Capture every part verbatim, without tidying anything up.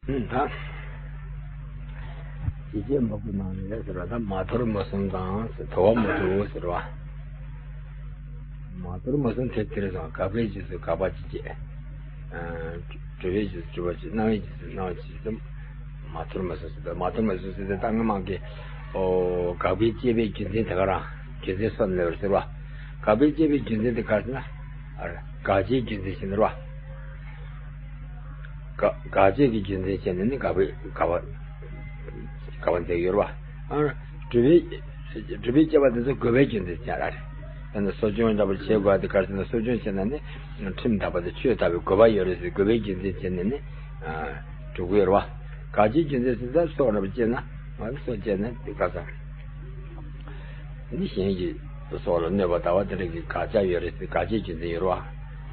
ད་ཇི་སྐད་འབོད་སྐུལ་གནང་ནས་ཟེར་བ་ད་མ་དོར་མུ་གསུམ་དང་དོར་བ་མུ་དྲུག་ཟེར་བ། མ་དོར་མུ་གསུམ་དེ་དེར་སོང་དགག་པའི་རྗེས་སུ་དགག་པ་ཅི་བྱེད། སྒྲུབ་པའི་རྗེས་སུ་སྒྲུབ་པ་ཅི། སྣང་བའི་རྗེས་སུ་སྣང་བ་ཅི་ཟེར། མ་དོར་མུ་གསུམ་ཟེར་ད་མ་དོར་མུ་གསུམ་ཟེར་ད་སྔ་མ་གི་ཨོ་དགག་པའི་དཔྱད་པའི་རྒྱུ་མཚན་དེ་ག་རང་རྒྱུ་མཚན་སོགས་ནས་ཟེར་བ། དགག་པའི་དཔྱད་པའི་རྒྱུ་མཚན་དེ་ག་ཟེར་ན། དགག་བྱའི་རྒྱུ་མཚན་ཞིག་ནི་རེད་བ། དགག་དགག་བྱེད་ཀྱི་རྒྱུ་མཚན་བྱས་ནས་ནི་དགག་པའི་དགག་པ་དགག་པ་མཛད་ཡོད་རེད་བ། སྒྲུབ་པའི་སྒྲུབ་པའི་དཔྱད་པ་དེ་ཚོ་དགོས་པའི་རྒྱུ་མཚན་བྱས་ར་རེད། ཡང་ན་གསོ་སྦྱོང་འདྲ་པོ་བྱེད་དགོས་པ་དེ་ག་རེ་ཟེར་ན་གསོ་སྦྱོང་བྱེད་ན་ནི་ཁྲིམས་དག་པ་དང་ཆོས་དག་པའི་དགོས་པ་ཡོད་རེད་ཟེར་དགོས་པའི་རྒྱུ་མཚན་བྱས་ནས་ནི་སྒྲུབ་དགོས་རེད་བ། དགག་བྱའི་རྒྱུ་མཚན་ཟེར་ད་སྲོག་འདྲ་པོ་བཅད་ན་སྲོག་བཅད་ན་དེ་ག་ས། ནི་གཞན་གྱི་སྲོག་ལ་གནོད་པ་ལྟ་བ་དེ་འདྲ་གི་དགག་བྱ་ཡོད་རེད་ཟེར་དགག་བྱའི་རྒྱུ་མཚན་ཡོད་རེད་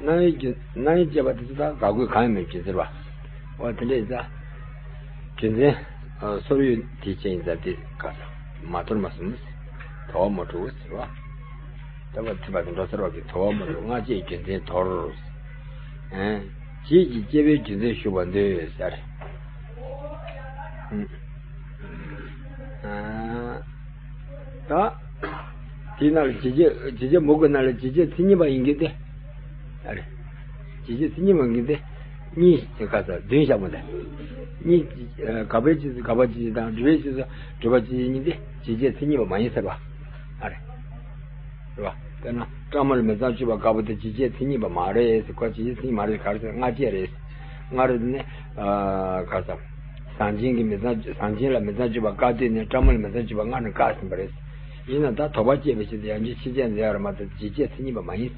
བ། སྣང་བའི་རྒྱུ་སྣང་བའི་དཔྱད་པ་དེ་ཚོ་ད་དགག་དགོས་གང་ཡང་མེད་པའི་རྒྱུ་མཚན་རེད་བ། འོ་དེ་འདྲས་ད་རྒྱུ་མཚན་སོར་ཡུལ་དེ་ཅན་ཡིན་ཙང་དེ་ག་ས་མ་དོར་མུ་གསུམ་དོར་བ་མུ་དྲུག་ཟེར་བ། ད་བ་ཐེག་པ་དེ་འགྲོ་ཚར་བ་གི་དོར་བ་མུ་དྲུག་སྔ་བྱས་རྒྱུ་མཚན་དོར། ཨ་རྗེས་ཀྱི་དཔྱད་པའི་རྒྱུ་མཚན་ཞུ་བར་འདོད་ཟེར། ཨ་ད་དེའི་ནང་ལ་ཇི་སྐད་ཇི་སྐད་འབོད་སྐུལ་ནང་ལ་ཇི་སྐད་མཚན་ཉིད་པ་ཡིན་གྱི་སྟེ། ཨ་རེ། ཇི་སྐད་མཚན་ཉིད་པ་ཡིན་གྱི་སྟེ། གཉིས་ཀ་ས་བདུན་བཞག་པ་དང་། གཉིས་དགག་པའི་རྗེས་སུ་དགག་པ་ཅི་དང་སྒྲུབ་པའི་རྗེས་སུ་སྒྲུབ་པ་ཅི་ཡིན་གྱི་སྟེ་ཇི་སྐད་མཚན་ཉིད་པ་མ་ཡིན་ཟེར་བ། ཨ་རེ། རེད་བ། དཔེར་ན་སྤྲང་མོ་ལ་མི་ཚངས་སྤྱོད་པ་དགག་པ་དེ་ཇི་སྐད་མཚན་ཉིད་པ་མ་རེད་ཟེར། ཁོ་ཇི་སྐད་མཚན་ཉིད་མ་རེད་ག་རེ་ཟེར་སྔ་བྱས་རེད། སྔ་རེད་ནི། ག་རེ་ཟེར། ཟང་ཆེན་གྱི་མི་ཚངས་ཟང་ཆེན་ལ་མི་ཚངས་སྤྱོད་པ་བཀག་དུས་ནས་སྤྲང་མོ་ལ་མི་ཚངས་སྤྱོད་པ་སྔ་ནས་བཀག་ཟིན་པ་རེད། ཡིན་ན་ད་དོགས་པ་སྐྱེས་པའི་ཕྱིར་དུ་ཡང་བསྐྱར་ཕྱི་བྱས་འཛིན་ཡ་རེད་མ་གཏོགས་ཇི་སྐད་མཚན་ཉིད་པ་མ་ཡིན།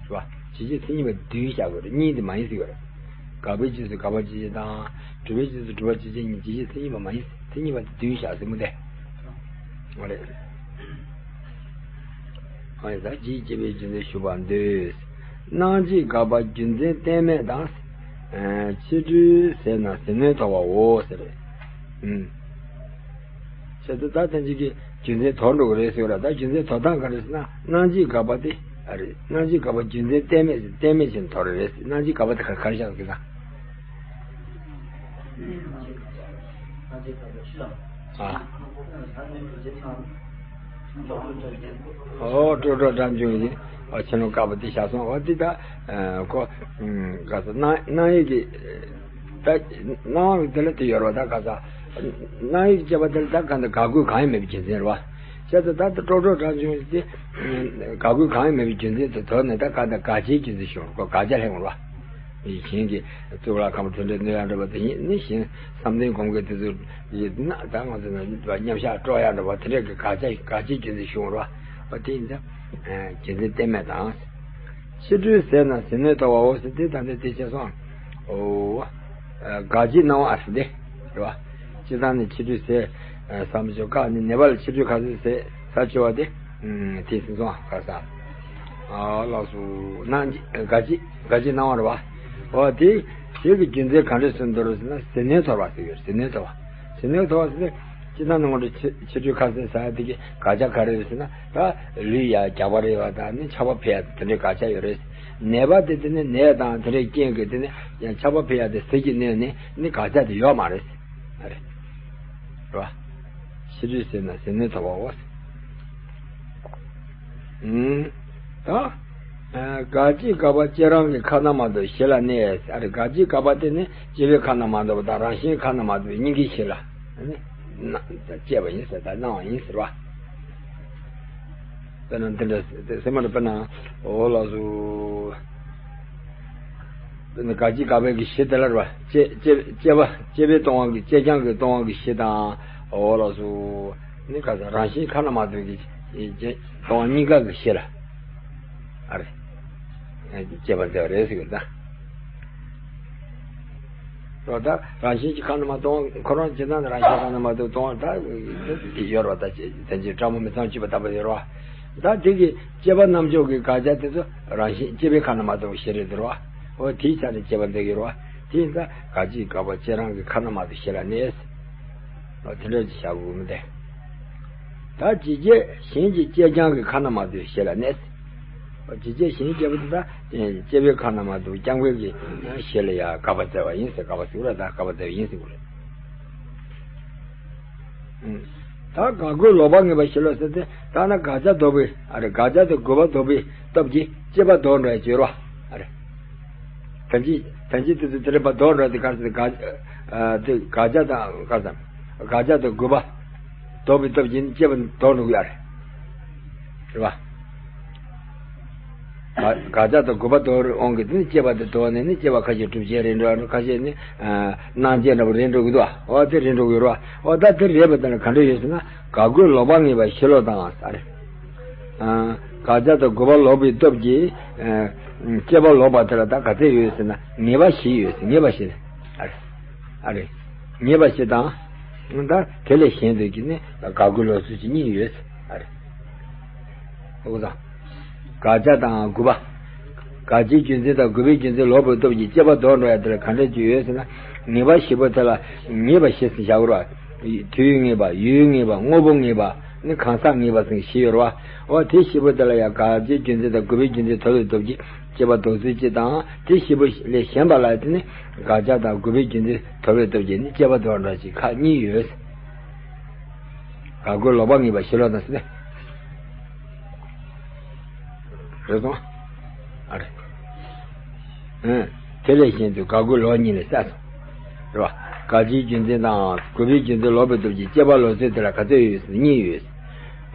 རེད་བ། ཇི་སྐད་མཚན་ཉིད་པ་བདུན་བཞག་དགོས་རེད། གཉིས་དེ་མ་ཡིན་ཟེར་གྱི་རེད། དགག་པའི་རྗེས་སུ་དགག་པ་ཅི་དང་། སྒྲུབ་པའི་རྗེས་སུ་སྒྲུབ་པ་ཅི་བྱེད་གཉིས་ཇི་སྐད་མཚན་ཉིད་པ་མ་ཡིན། མཚན་ཉིད་པ་དེ་བདུན་བཞག་ཟེར་མི་འདི། འོ་རེད། ཨ་ཡ་ད་ཇི་སྐད་དཔྱད་པའི་རྒྱུ་མཚན་ཞུ་བར་འདོད། སྣང་བྱེད་དགག་པ་རྒྱུ་མཚན་གཏན་མེད་དང་། ཕྱི་འཁྲུལ་ཟད་ན་ཟིལ་གནོན་དོར་བའོ་ཟེར། ཨུམ། བྱས་ཙང་ད་ཐེངས་གཅིག་གི་རྒྱུ་མཚན་དོར་འགྲོ་གི་རེད་ཟེར་བ་ལ་ད་རྒྱུ་མཚན་དོར་སྟངས་ག་རེ་ཟེར་ན་སྣང་བྱེད་དགག་པ་དེ་ཨ་རེད། སྣང་བྱེད་དགག་པ་རྒྱུ་མཚན་གཏན་མེད་གཏན་མེད་བྱས་ནས་དོར་རེད། སྣང་བྱེད་དགག་པ་དེ་ག་ག་རེ་བཞག་གི་ད། ཨ། ཨོ་ཀྲོ་ཀྲོ་སྒྲ་འབྱུང་ཡིན། ཨོ་ཕྱི་ནང་དཀར་པོ་དེ་བཞག་སོང་། ཨོ་དེ་ད་ཁོ་ག་ས་སྣང་སྣང་ཡིག་གི་ད་སྣང་བ་དེ་ལ་དེ་ཡོད་རེད་བ། ད་ག་ས་སྣང་ཡིག་ཅེས་པ་དེ་ལ་ད་ག་འདི་དགག་དགོས་གང་ཡང་མེད་པའི་རྒྱུ་མཚན་རེད་བ། བྱས་ཙང་ད་ཀྲོ་ཀྲོ་སྒྲ་འབྱུང་དེ་དགག་དགོས་གང་ཡང་མེད་པའི་རྒྱུ་མཚན་དེ་དོར་ནས་ད་ག་འདི་དགག་བྱའི་རྒྱུ་མཚན་ཞུ་རེད། ཁོ་དགག་བྱ་ལྷན་རེད་བ། གཞན་གྱི་གཙུག་ལག་ཁང་པ་དེ་འདྲ་གནོན་ཡག་འདྲ་པོ་དེ་ཡིན་ནི་གཞན་བསམ་གཏན་སྒོམ་མཁན་དེ་ཚོ་ཡིན་ན་ད་ང་ཚོ་ན་མཉམ་བཞག་སྤྲོ་ཡག་འདྲ་པོ་དེ་འདྲ་གི་དགག་བྱ་དགག་བྱའི་རྒྱུ་མཚན་ཞུ་རེད་བ། དེ་ཡིན་ཙང་རྒྱུ་མཚན་གཏན་མེད་དང་། ཕྱི་འཁྲུལ་ཟད་ན་ཟིལ་གནོན་དོར་བའོ་ཟེར་དེ་ད་ནི་དེ་བྱས་སོང་། ཨོ། དགག་བྱའི་སྣང་བ་ཨ་ཟེར་དེ་རེད་བ། སྤྱིར་བཏང་ནི་ཕྱི་འཁྲུལ་ཟད། བསམ་བྱུང་བཀག་ནི་ནད་པ་ལ་ཕྱི་འཁྲུལ་ཁ་ཟས་ཟད་ཟ་བཅོས་པ་དེ། དེ་ཟིན་སོང་ག་ས། ཨ་ལགས་སོ། སྣང་དགག་བྱའི་དགག་བྱའི་སྣང་བ་རེད་བ། འོ་དེ་དེ་གི་རྒྱུ་མཚན་ག་འདྲས་སུ་འདོར་ཟེར་ན་ཟིལ་གནོན་དོར་བ་ཟེར་ཡོད། ཟིལ་གནོན་དོར་བ། ཟིལ་གནོན་དོར་བ་ཟེར་ན་སྤྱིར་བཏང་ནི་ངོ་འདྲ་ཕྱི་ཕྱི་འཁྲུལ་ཁ་ཟས་ཟ་ཡ་དེ་གི་དགག་བྱ་ག་རེ་རེད་ཟེར་ན། ད་ལུས་ཡ་རྒྱགས་པ་རེད་བ། ད་ནི་ཆགས་པ་འཕེལ་ཡ་དེ་འདྲའི་དགག་བྱ་ཡོད་རེད། ནད་པ་དེ་དེ་ནི་ནད་དང་དེ་འདྲའི་རྐྱེན་གྱིས་དེ་ནི་ཡང་ཆགས་པ་འཕེལ་ཡ་དེ་ཟིལ་གྱིས་གནོན་ནས་ནི་དགག་བྱ་དེ་ཡོད་མ་རེད། ཨ་རེད། རེད་བ། ཕྱི་འཁྲུལ་ཟད་ན་ཟིལ་གནོན་དོར་བའོ། ཨུམ། ད། དགག་བྱའི་དགག་པ་དཔྱད་རང་གི་ཁ་ན་མ་ཐོ་གཞི་ལ་གནས། ཨ་རེ་དགག་བྱའི་དགག་པ་དེ་ནི་དཔྱད་པའི་ཁ་ན་མ་ཐོ་བ་དང་རང་བཞིན་ཁ་ན་མ་ཐོ་བའི་གཉིས་ཀའི་གཞི་ལ་ནི་དཔྱད་པ་ཡིན་ཟེར། ད་སྣང་བ་ཡིན་ཟེར་བ། དཔེར་ན་འདི་འདྲ་སེམས་མ་དཔེར་ན་འོ་ལགས་སོ། དགག་བྱའི་དགག་པའི་གི་གཞི་དེ་ལ་རེད་བ། དཔྱད་དཔྱད་དཔྱད་པ་དཔྱད་པས་སྟོང་བ་གི་དཔྱད་རྐྱང་གིས་སྟོང་བ་གི་གཞི་དང་། འོ་ལགས་སོ། ནི་ག་ས་རང་བཞིན་ཁ་ན་མ་ཐོ་གི་སྟོང་བ་གཉིས་ཀ་གི་གཞི་ལ། ཨ་རེ། དཔྱད་པ་མཛད་པ་རེད་ཟེར་གི་ད། རོ་ད་རང་བཞིན་གྱི་ཁ་ན་མ་སྟོང་ཁོ་རང་ཇི་ལྟར་རང་བཞིན་ཁ་ན་མ་ཐོ་སྟོང་བ་ད་དེ་ཡོད་རེད་བ། ད་དེ་ཅི་སྤྲང་པོ་མི་ཚངས་སྤྱོད་པ་ལྟ་བུ་ཡོད་རེད་བ། ད་དེ་གི་དཔྱད་པ་རྣམ་འཇོག་གི་དགག་བྱ་དེ་ཚོ་རང་བཞིན་དཔྱད་པའི་ཁ་ན་མ་ཐོ་གི་གཞི་རེད་འདུག་རོ། འོ་དེའི་ཆ་ནས་དཔྱད་པ་མཛད་ཀྱི་རེད་བ། དེ་ཡིན་ཙང་དགག་བྱའི་དགག་པ་དཔྱད་རང་གི་ཁ་ན་མ་ཐོ་གཞི་ལ་གནས། འོ་དེ་འདྲ་ཅིག་བྱ་དགོས་མི་འདུག་ད་ཇི་སྐད་གཞན་གྱི་དཔྱད་རྐྱང་གི་ཁ་ན་མ་ཐོ་གཞི་ལ་གནས། ཇི་སྐྱེས་གཞན་སྐྱེས་པོ་དེ་དག་སྐྱེ་བོའི་ཁམས་ན་མ་གཏོགས་སྐྱབས་མགོན་གྱི་ཞལ་ལ་ཡང་དགག་པ་བཙལ་བ་ཡིན་ཟེར། དགག་པ་བཙལ་བ་ཡིན་ཟེར་དགོས་རེད། ད་དགག་དགོས་ལོག་པར་ངེས་པ་ཞི་ལོག་ཟེར་ཏེ་ད་ན་དགག་བྱ་ལྡོག་པའི་ཨ་རེ། དགག་བྱ་དང་དགོས་པ་ལྡོག་པའི་སྟོབས་ཀྱིས་སྐྱེས་པ་ལྡོག་འགྲོ་ཡ་ཅིག་ཡོད་རེད་བ། ཨ་རེ། ད་ཅི་ད་ཅི་དེ་ཚོ་དེ་རེད་པ། ལྡོག་འགྲོ་ཡ་དེ་ག་རེ་ཟེར། དགག་ཨ་དེ་དགག་བྱ་དང་ག་རེ་ཟེར། དགག་བྱ་དང་དགོས་པ་ལྡོག་པའི་སྟོབས་ཀྱིས་སྐྱེས་པ་ལྡོག་འགྲོ་གི་ཡ་རེད། རེད་བ། དགག་བྱ་དང་དགོས་པ་ལྡོག་འོང་གི་དེ་ནི་སྐྱེས་པ་དེ་ལྡོག་ནས་ནི་སྐྱེས་པ་ཁ་ཤས་གྲུབ་ཆེན་རེད་འགྲོ། ཁ་ཤས་ནི་སྣང་བྱེད་འདྲ་པོ་རེད་འགྲོ་གི་འདུག་བ། འོ་དེ་རེད་འགྲོ་གི་ཡོད་རེད་བ། འོ་ད་དེ་རེད་པ། དེ་ལ་ག་འདྲ་ཡོད་ཟེར་ན། དགག་དགོས་ལོག་པར་ངེས་པ་ཞི་ལོག་དང་ཟེར། དགག་བྱ་དང་དགོས་པ་ལོག་པའི་སྟོབས་ཀྱིས་སྐྱེས་པ་ལོག་པ་དེ་ལ་ད་ག་ཚད་ཡོད་ཟེར་ན། ངེས་པ་བཞི་ཡོད་ཟེར། ངེས་པ་བཞི་ནི། ཨ་རེ། ཨ་རེ། ངེས་པ་བཞི་དང་། ད་དེ་ལས་གཞན་དུ་གི་ནི་དགག་དགོས་ལོག་ཚུལ་གྱི་གཉིས་ཡོད་ཟེར། ཨ་རེ། འོ་ད། དགག་བྱ་དང་དགོས་པ། དགག་བྱའི་རྒྱུ་མཚན་དང་དགོས་པའི་རྒྱུ་མཚན་ལོག་པའི་སྟོབས་ཀྱིས་སྐྱེས་པ་ལྡོག་འགྲོ་ཡ་དེ་ལ་ག་འདྲ་ཅིག་ཡོད་ཟེར་ན། ངེས་པ་བཞི་པོ་དེ་ལ་ངེས་པ་བཞི་ཟེར་བཞག་དགོས་རེད་བ། དུས་ངེས་པ། ཡུལ་ངེས་པ། དངོས་པོ་ངེས་པ། ནི་གང་ཟག་ངེས་པ་ཟེར་བཞི་ཡོད་རེད་བ། འོ་དེ་བཞི་པོ་དེ་ལ་ཡང་དགག་བྱའི་རྒྱུ་མཚན་དང་དགོས་པའི་རྒྱུ་མཚན་དོར་བའི་སྟོབས་ཀྱིས་སྐྱེས་པ་ལྡོག་ཚུལ་གཅིག་དང་། དེ་བཞི་པོ་ལས་གཞན་པ་ལ་དེ་ནི་དགག་བྱ་དང་དགོས་པའི་རྒྱུ་མཚན་དོར་བའི་སྟོབས་ཀྱིས་ནི་སྐྱེས་པ་ལྡོག་འགྲོ་ཅིག་ཁག་གཉིས་ཡོད། དགག་དགོས་ལོག་པར་ངེས་པ་ཞི་ལོག་དང་ཟེར་ནས། རེད་སོང་། ཨ་རེ། ཨ། དེ་ལས་གཞན་དུ་དགག་དགོས་ལོག་གཉིས་ལས་བསལ་སོང་། རེད་བ། དགག་བྱའི་རྒྱུ་མཚན་དང་དགོས་པའི་རྒྱུ་མཚན་ལོག་པའི་སྟོབས་ཀྱིས་སྐྱེས་པ་ལོག་ཚུལ་དེ་ལ་ག་ཚོད་ཡོད་ཟེར་ན་གཉིས་ཡོད།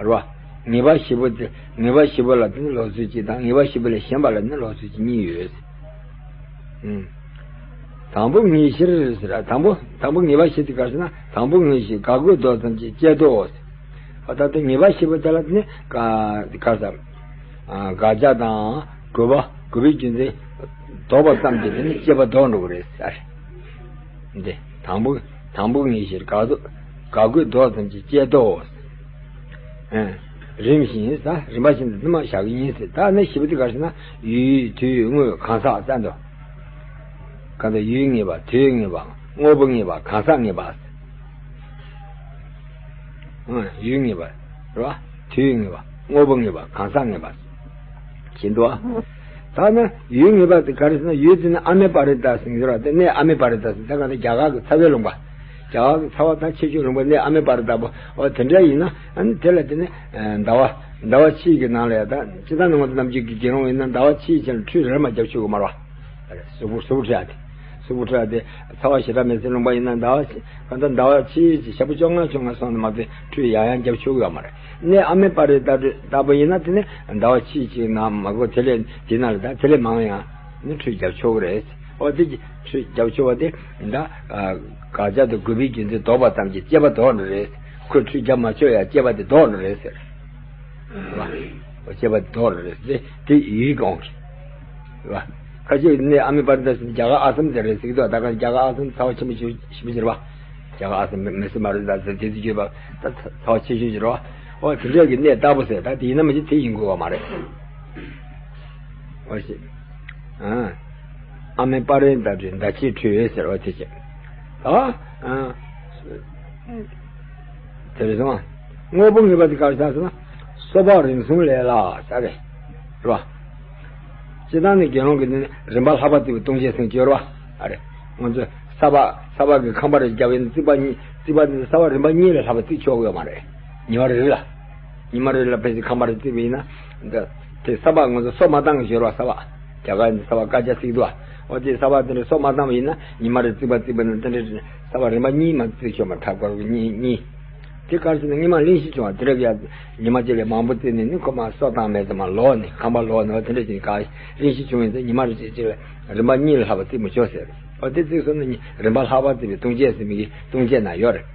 རེད་བ། ངེས་པ་བཞི་པོ་དེ། ངེས་པ་བཞི་པོ་ལ་དེ་ནི་ལོག་ཚུལ་གཅིག་དང་། ངེས་པ་བཞི་པོ་ལས་གཞན་པ་ལ་ནི་ལོག་ཚུལ་གཅིག་གཉིས་ཡོད། ཨུམ། དང་པོ་ངེས་ཤེས་ཟེར། དང་པོ་དང་པོ་ངེས་པ་བཞི་དེ་ག་རེ་ཟེར་ན། དང་པོ་ངེས་ཤེས། དགག་དགོས་ལྡོག་ཙམ་གྱིས་སྐྱེས་ལྡོག་ཟེར། ཨ་ད་ལྟ་ངེས་པ་བཞི་པོ་དེ་ལ་ནི་ག་ག་རེ་ཟེར། ཨ་དགག་བྱ་དང་དགོས་པ། དགོས་པའི་རྒྱུ་མཚན་ལྡོག་པ་ཙམ་གྱིས་དེ་ནི་སྐྱེས་པ་ལྡོག་འགྲོ་གི་རེད་ཟེར། འདི་དང་པོ་དང་པོ་ངེས་ཤེས། དགག་དགོས་དགག་དགོས་ལྡོག་ཙམ་གྱིས་སྐྱེས་ལྡོག་ཟེར། ཨ། རིམ་བཞིན་ཟེར། རིམ་པ་བཞིན་དུ་དེ་མ་བཞག་གི་ཡིན་ཟེར། ད་ནི་བཞི་པོ་དེ་ག་རེ་ཟེར་ན། ཡུལ། དུས། དངོས། གང་ཟག་ཟེར་འདུག་གང་ལྟར་ཡུལ་ངེས་པ། དུས་ངེས་པ། དངོས་པོ་ངེས་པ། གང་ཟག་ངེས་པ། ཨ། ཡུལ་ངེས་པ། རེད་བ། དུས་ངེས་པ། དངོས་པོ་ངེས་པ། གང་ཟག་ངེས་པ། བྱེད་འདུག་བ། ད་ནི་ཡུལ་ངེས་པ་དེ་ག་རེ་ཟེར་ན། ཡུལ་དེ་ནི་ཨ་མེ་པ་རི་ཏ་ཟེར་གྱི་རེད་བ། དེ་གནས་ཨ་མེ་པ་རི་ཏ་ཟེར། ད་ག་ནི་རྒྱ་གར་གྱི་ཚ་བའི་ལུང་པ། རྒྱ་གར་གྱི་ཚ་བ་ད་ཆེ་ཤོས་ལུང་པ་གནས་ཨ་མེ་པ་རི་ཏ་པོ། འོ་དེ་འདྲ་ཡིན་ན། ཨ་ནི་དེ་ལ་དེ་ནི་ཟླ་བ། ཟླ་བ་ཕྱེད་ཀྱི་ནང་ལ་ཡ། ད་སྤྱིར་བཏང་ནི་ང་ཚོ་ནམ་རྒྱུན་གྱི་དགེ་སློང་ཡིན་ན་ཟླ་བ་ཕྱེད་ཅིག་ལ་ཁྲུས་རེ་མ་རྒྱབ་ཆོག་གི་མ་རེད་བ། གཟུགས་པོ་གཟུགས་པོ་འཁྲུ་ཡ་དེ། གཟུགས་པོ་འཁྲུ་ཡ་དེ། ཚ་བ་ཞེ་དྲག་མེད་སའི་ལུང་པ་ཡིན་ན་ཟླ་བ། གང་ལྟར་ཟླ་བ་ཕྱེད་ཅིག་ཞག་པོ་བཅོ་ལྔ་བཅོ་ལྔ་སོང་ནས་མ་ཚད་ཁྲུས་ཡང་ཡང་རྒྱབ་ཆོག་གི་ཡོད་མ་རེད། གནས་ཨ་མེ་པ་རི་ཏ་ལྟ་བུ་ཡིན་ན་དེ་ནི་ཟླ་བ་ཕྱེད་ཅིག་ནང་མ་གོ་དེ་ལས་དེ་ནང་ལ་ད་དེ་ལས་མང་ཡང་ནི་ཁྲུས་རྒྱབ་ཆོག་གི་རེད། འོ་དེ་ཁྲུས་རྒྱབ་ཆོག་པ་དེ་ད་དགག་བྱ་དང་དགོས་པའི་རྒྱུ་མཚན་ལྡོག་པ་ཙམ་གྱིས་སྐྱེས་པ་ལྡོག་འགྲོ་རེད། ཁོས་ཁྲུས་རྒྱབ་མ་ཆོག་ཡང་སྐྱེས་པ་དེ་ལྡོག་འགྲོ་རེད་ཟེར། རེད་བ། སྐྱེས་པ་དེ་ལྡོག་འགྲོ་རེད་ཟེར། དེ་ཡུལ་གྱི་དབང་གིས། རེད་བ། ཁ་ཅིག་གནས་ཨ་མེ་པ་རི་ཏ་ཟེར་ནས་རྒྱ་གར་ཨ་སམ་དེ་རེད་ཟེར་གྱི་འདུག་ད་ག་རྒྱ་གར་ཨ་སམ་ཚ་བ་ཆེན་པོ་ཞིག་ཞིག་རེད་བ། རྒྱ་གར་ཨ་སམ་མེ་སི་མ་རི་ཏ་ཟེར་དེ་ཚོ་བརྗོད་པ་ད་ཚ་བ་ཆེ་ཤོས་ཤིག་རེད་བ། འོ་དེ་འདྲ་གི་གནས་ལྟ་བུ་ཟེར། ད་དེ་ཡིན་ན་མ་གཞི་དེ་ཡིན་དགོས་པ་མ་རེད། འོ་ཞེས། ཨ། ཨ་མེ་པ་རི་ཏ་ཟླ་ཕྱེད་ཁྲུས་ཟེར་བ་དེ་བྱས། ཨ། ཨ། དེ་རེད་སོང་། དངོས་པོ་ངེས་པ་དེ་ག་རེ་ཟེར་ན། སོ་ཕག་རིམ་གསུམ་ལས་ལ་ཟེར་རེད། རེད་བ། སྤྱིར་བཏང་ནི་དགེ་སློང་གི་ནི་རིམ་པ་ལྷག་པར་བརྩི་བའི་ལྟུང་བྱེད་ཟེར་གྱི་ཡོད་རེད་བ། ཨ་རེད། ང་ཚོས་ས་ཕག་ས་ཕག་གི་ཁང་པ་རེ་བརྒྱབ་ཡིན་ན། རྩིག་པ་གཉིས། རྩིག་པ་དེ་ས་ཕག་རིམ་པ་གཉིས་ལས་ལྷག་པ་བརྩིགས་ཆོག་གི་ཡོད་མ་རེད། ཉི་མ་རེ་རེ་ལ། ཉི་མ་རེ་རེ་ལ་ཕལ་ཆེར་ཁང་པ་རེ་བརྩིགས་པ་ཡིན་ན། འདི་དེ་ས་ཕག་ང་ཚོ་སོ་མ་བཏང་གི་ཡོད་རེད་བ། ས་ཕག་རྒྱ་གར་ནི་ས་ཕག་དཀར་ཆག་བརྩིགས་འདུག་བ། འོ་དེ་ས་ཕག་དེ་འདྲ་སོ་མ་བཏང་བ་ཡིན་ན། ཉི་མ་རེ་རྩིག་པ་བརྩིགས་པ་ན་དེ་འདྲ་ས་ཕག་རིམ་པ་གཉིས་མ་བརྩིགས་ཆོག་མ། ཐག་པ་གཉིས་གཉིས། དེ་ག་རེ་ཟེར་ན་སྔོན་མ་གླེན་གཤེར་བྱུང་བ་དེ་འདྲ་གི་ཡ། ཉི་མ་གཅིག་ལས་མང་པོ་བརྩིགས་ནས་ནི་ཁོ་མ་སོ་བཏང་མེད་ཙམ་མ་ལོག་ནས་ཁང་པ་ལོག་ནས། འོ་དེ་འདྲ་བྱས་ནས་ག་གླེན་གཤེར་བྱུང་བ་ཡིན་ཙང་ཉི་མ་རེ་གཅིག་གཅིག་ལ་རིམ་པ་གཉིས་ལས་ལྷག་པ་བརྩིགས་མི་ཆོག་ཟེར། འོ་དེ་བརྩིགས་སོང་ན་ནི་རིམ་པ་ལྷག་པར་བརྩི་བའི་ལྟུང་བྱེད་ཟེར་མི་གི་ལྟུང་བྱེད་ན་ཡོད་རེད།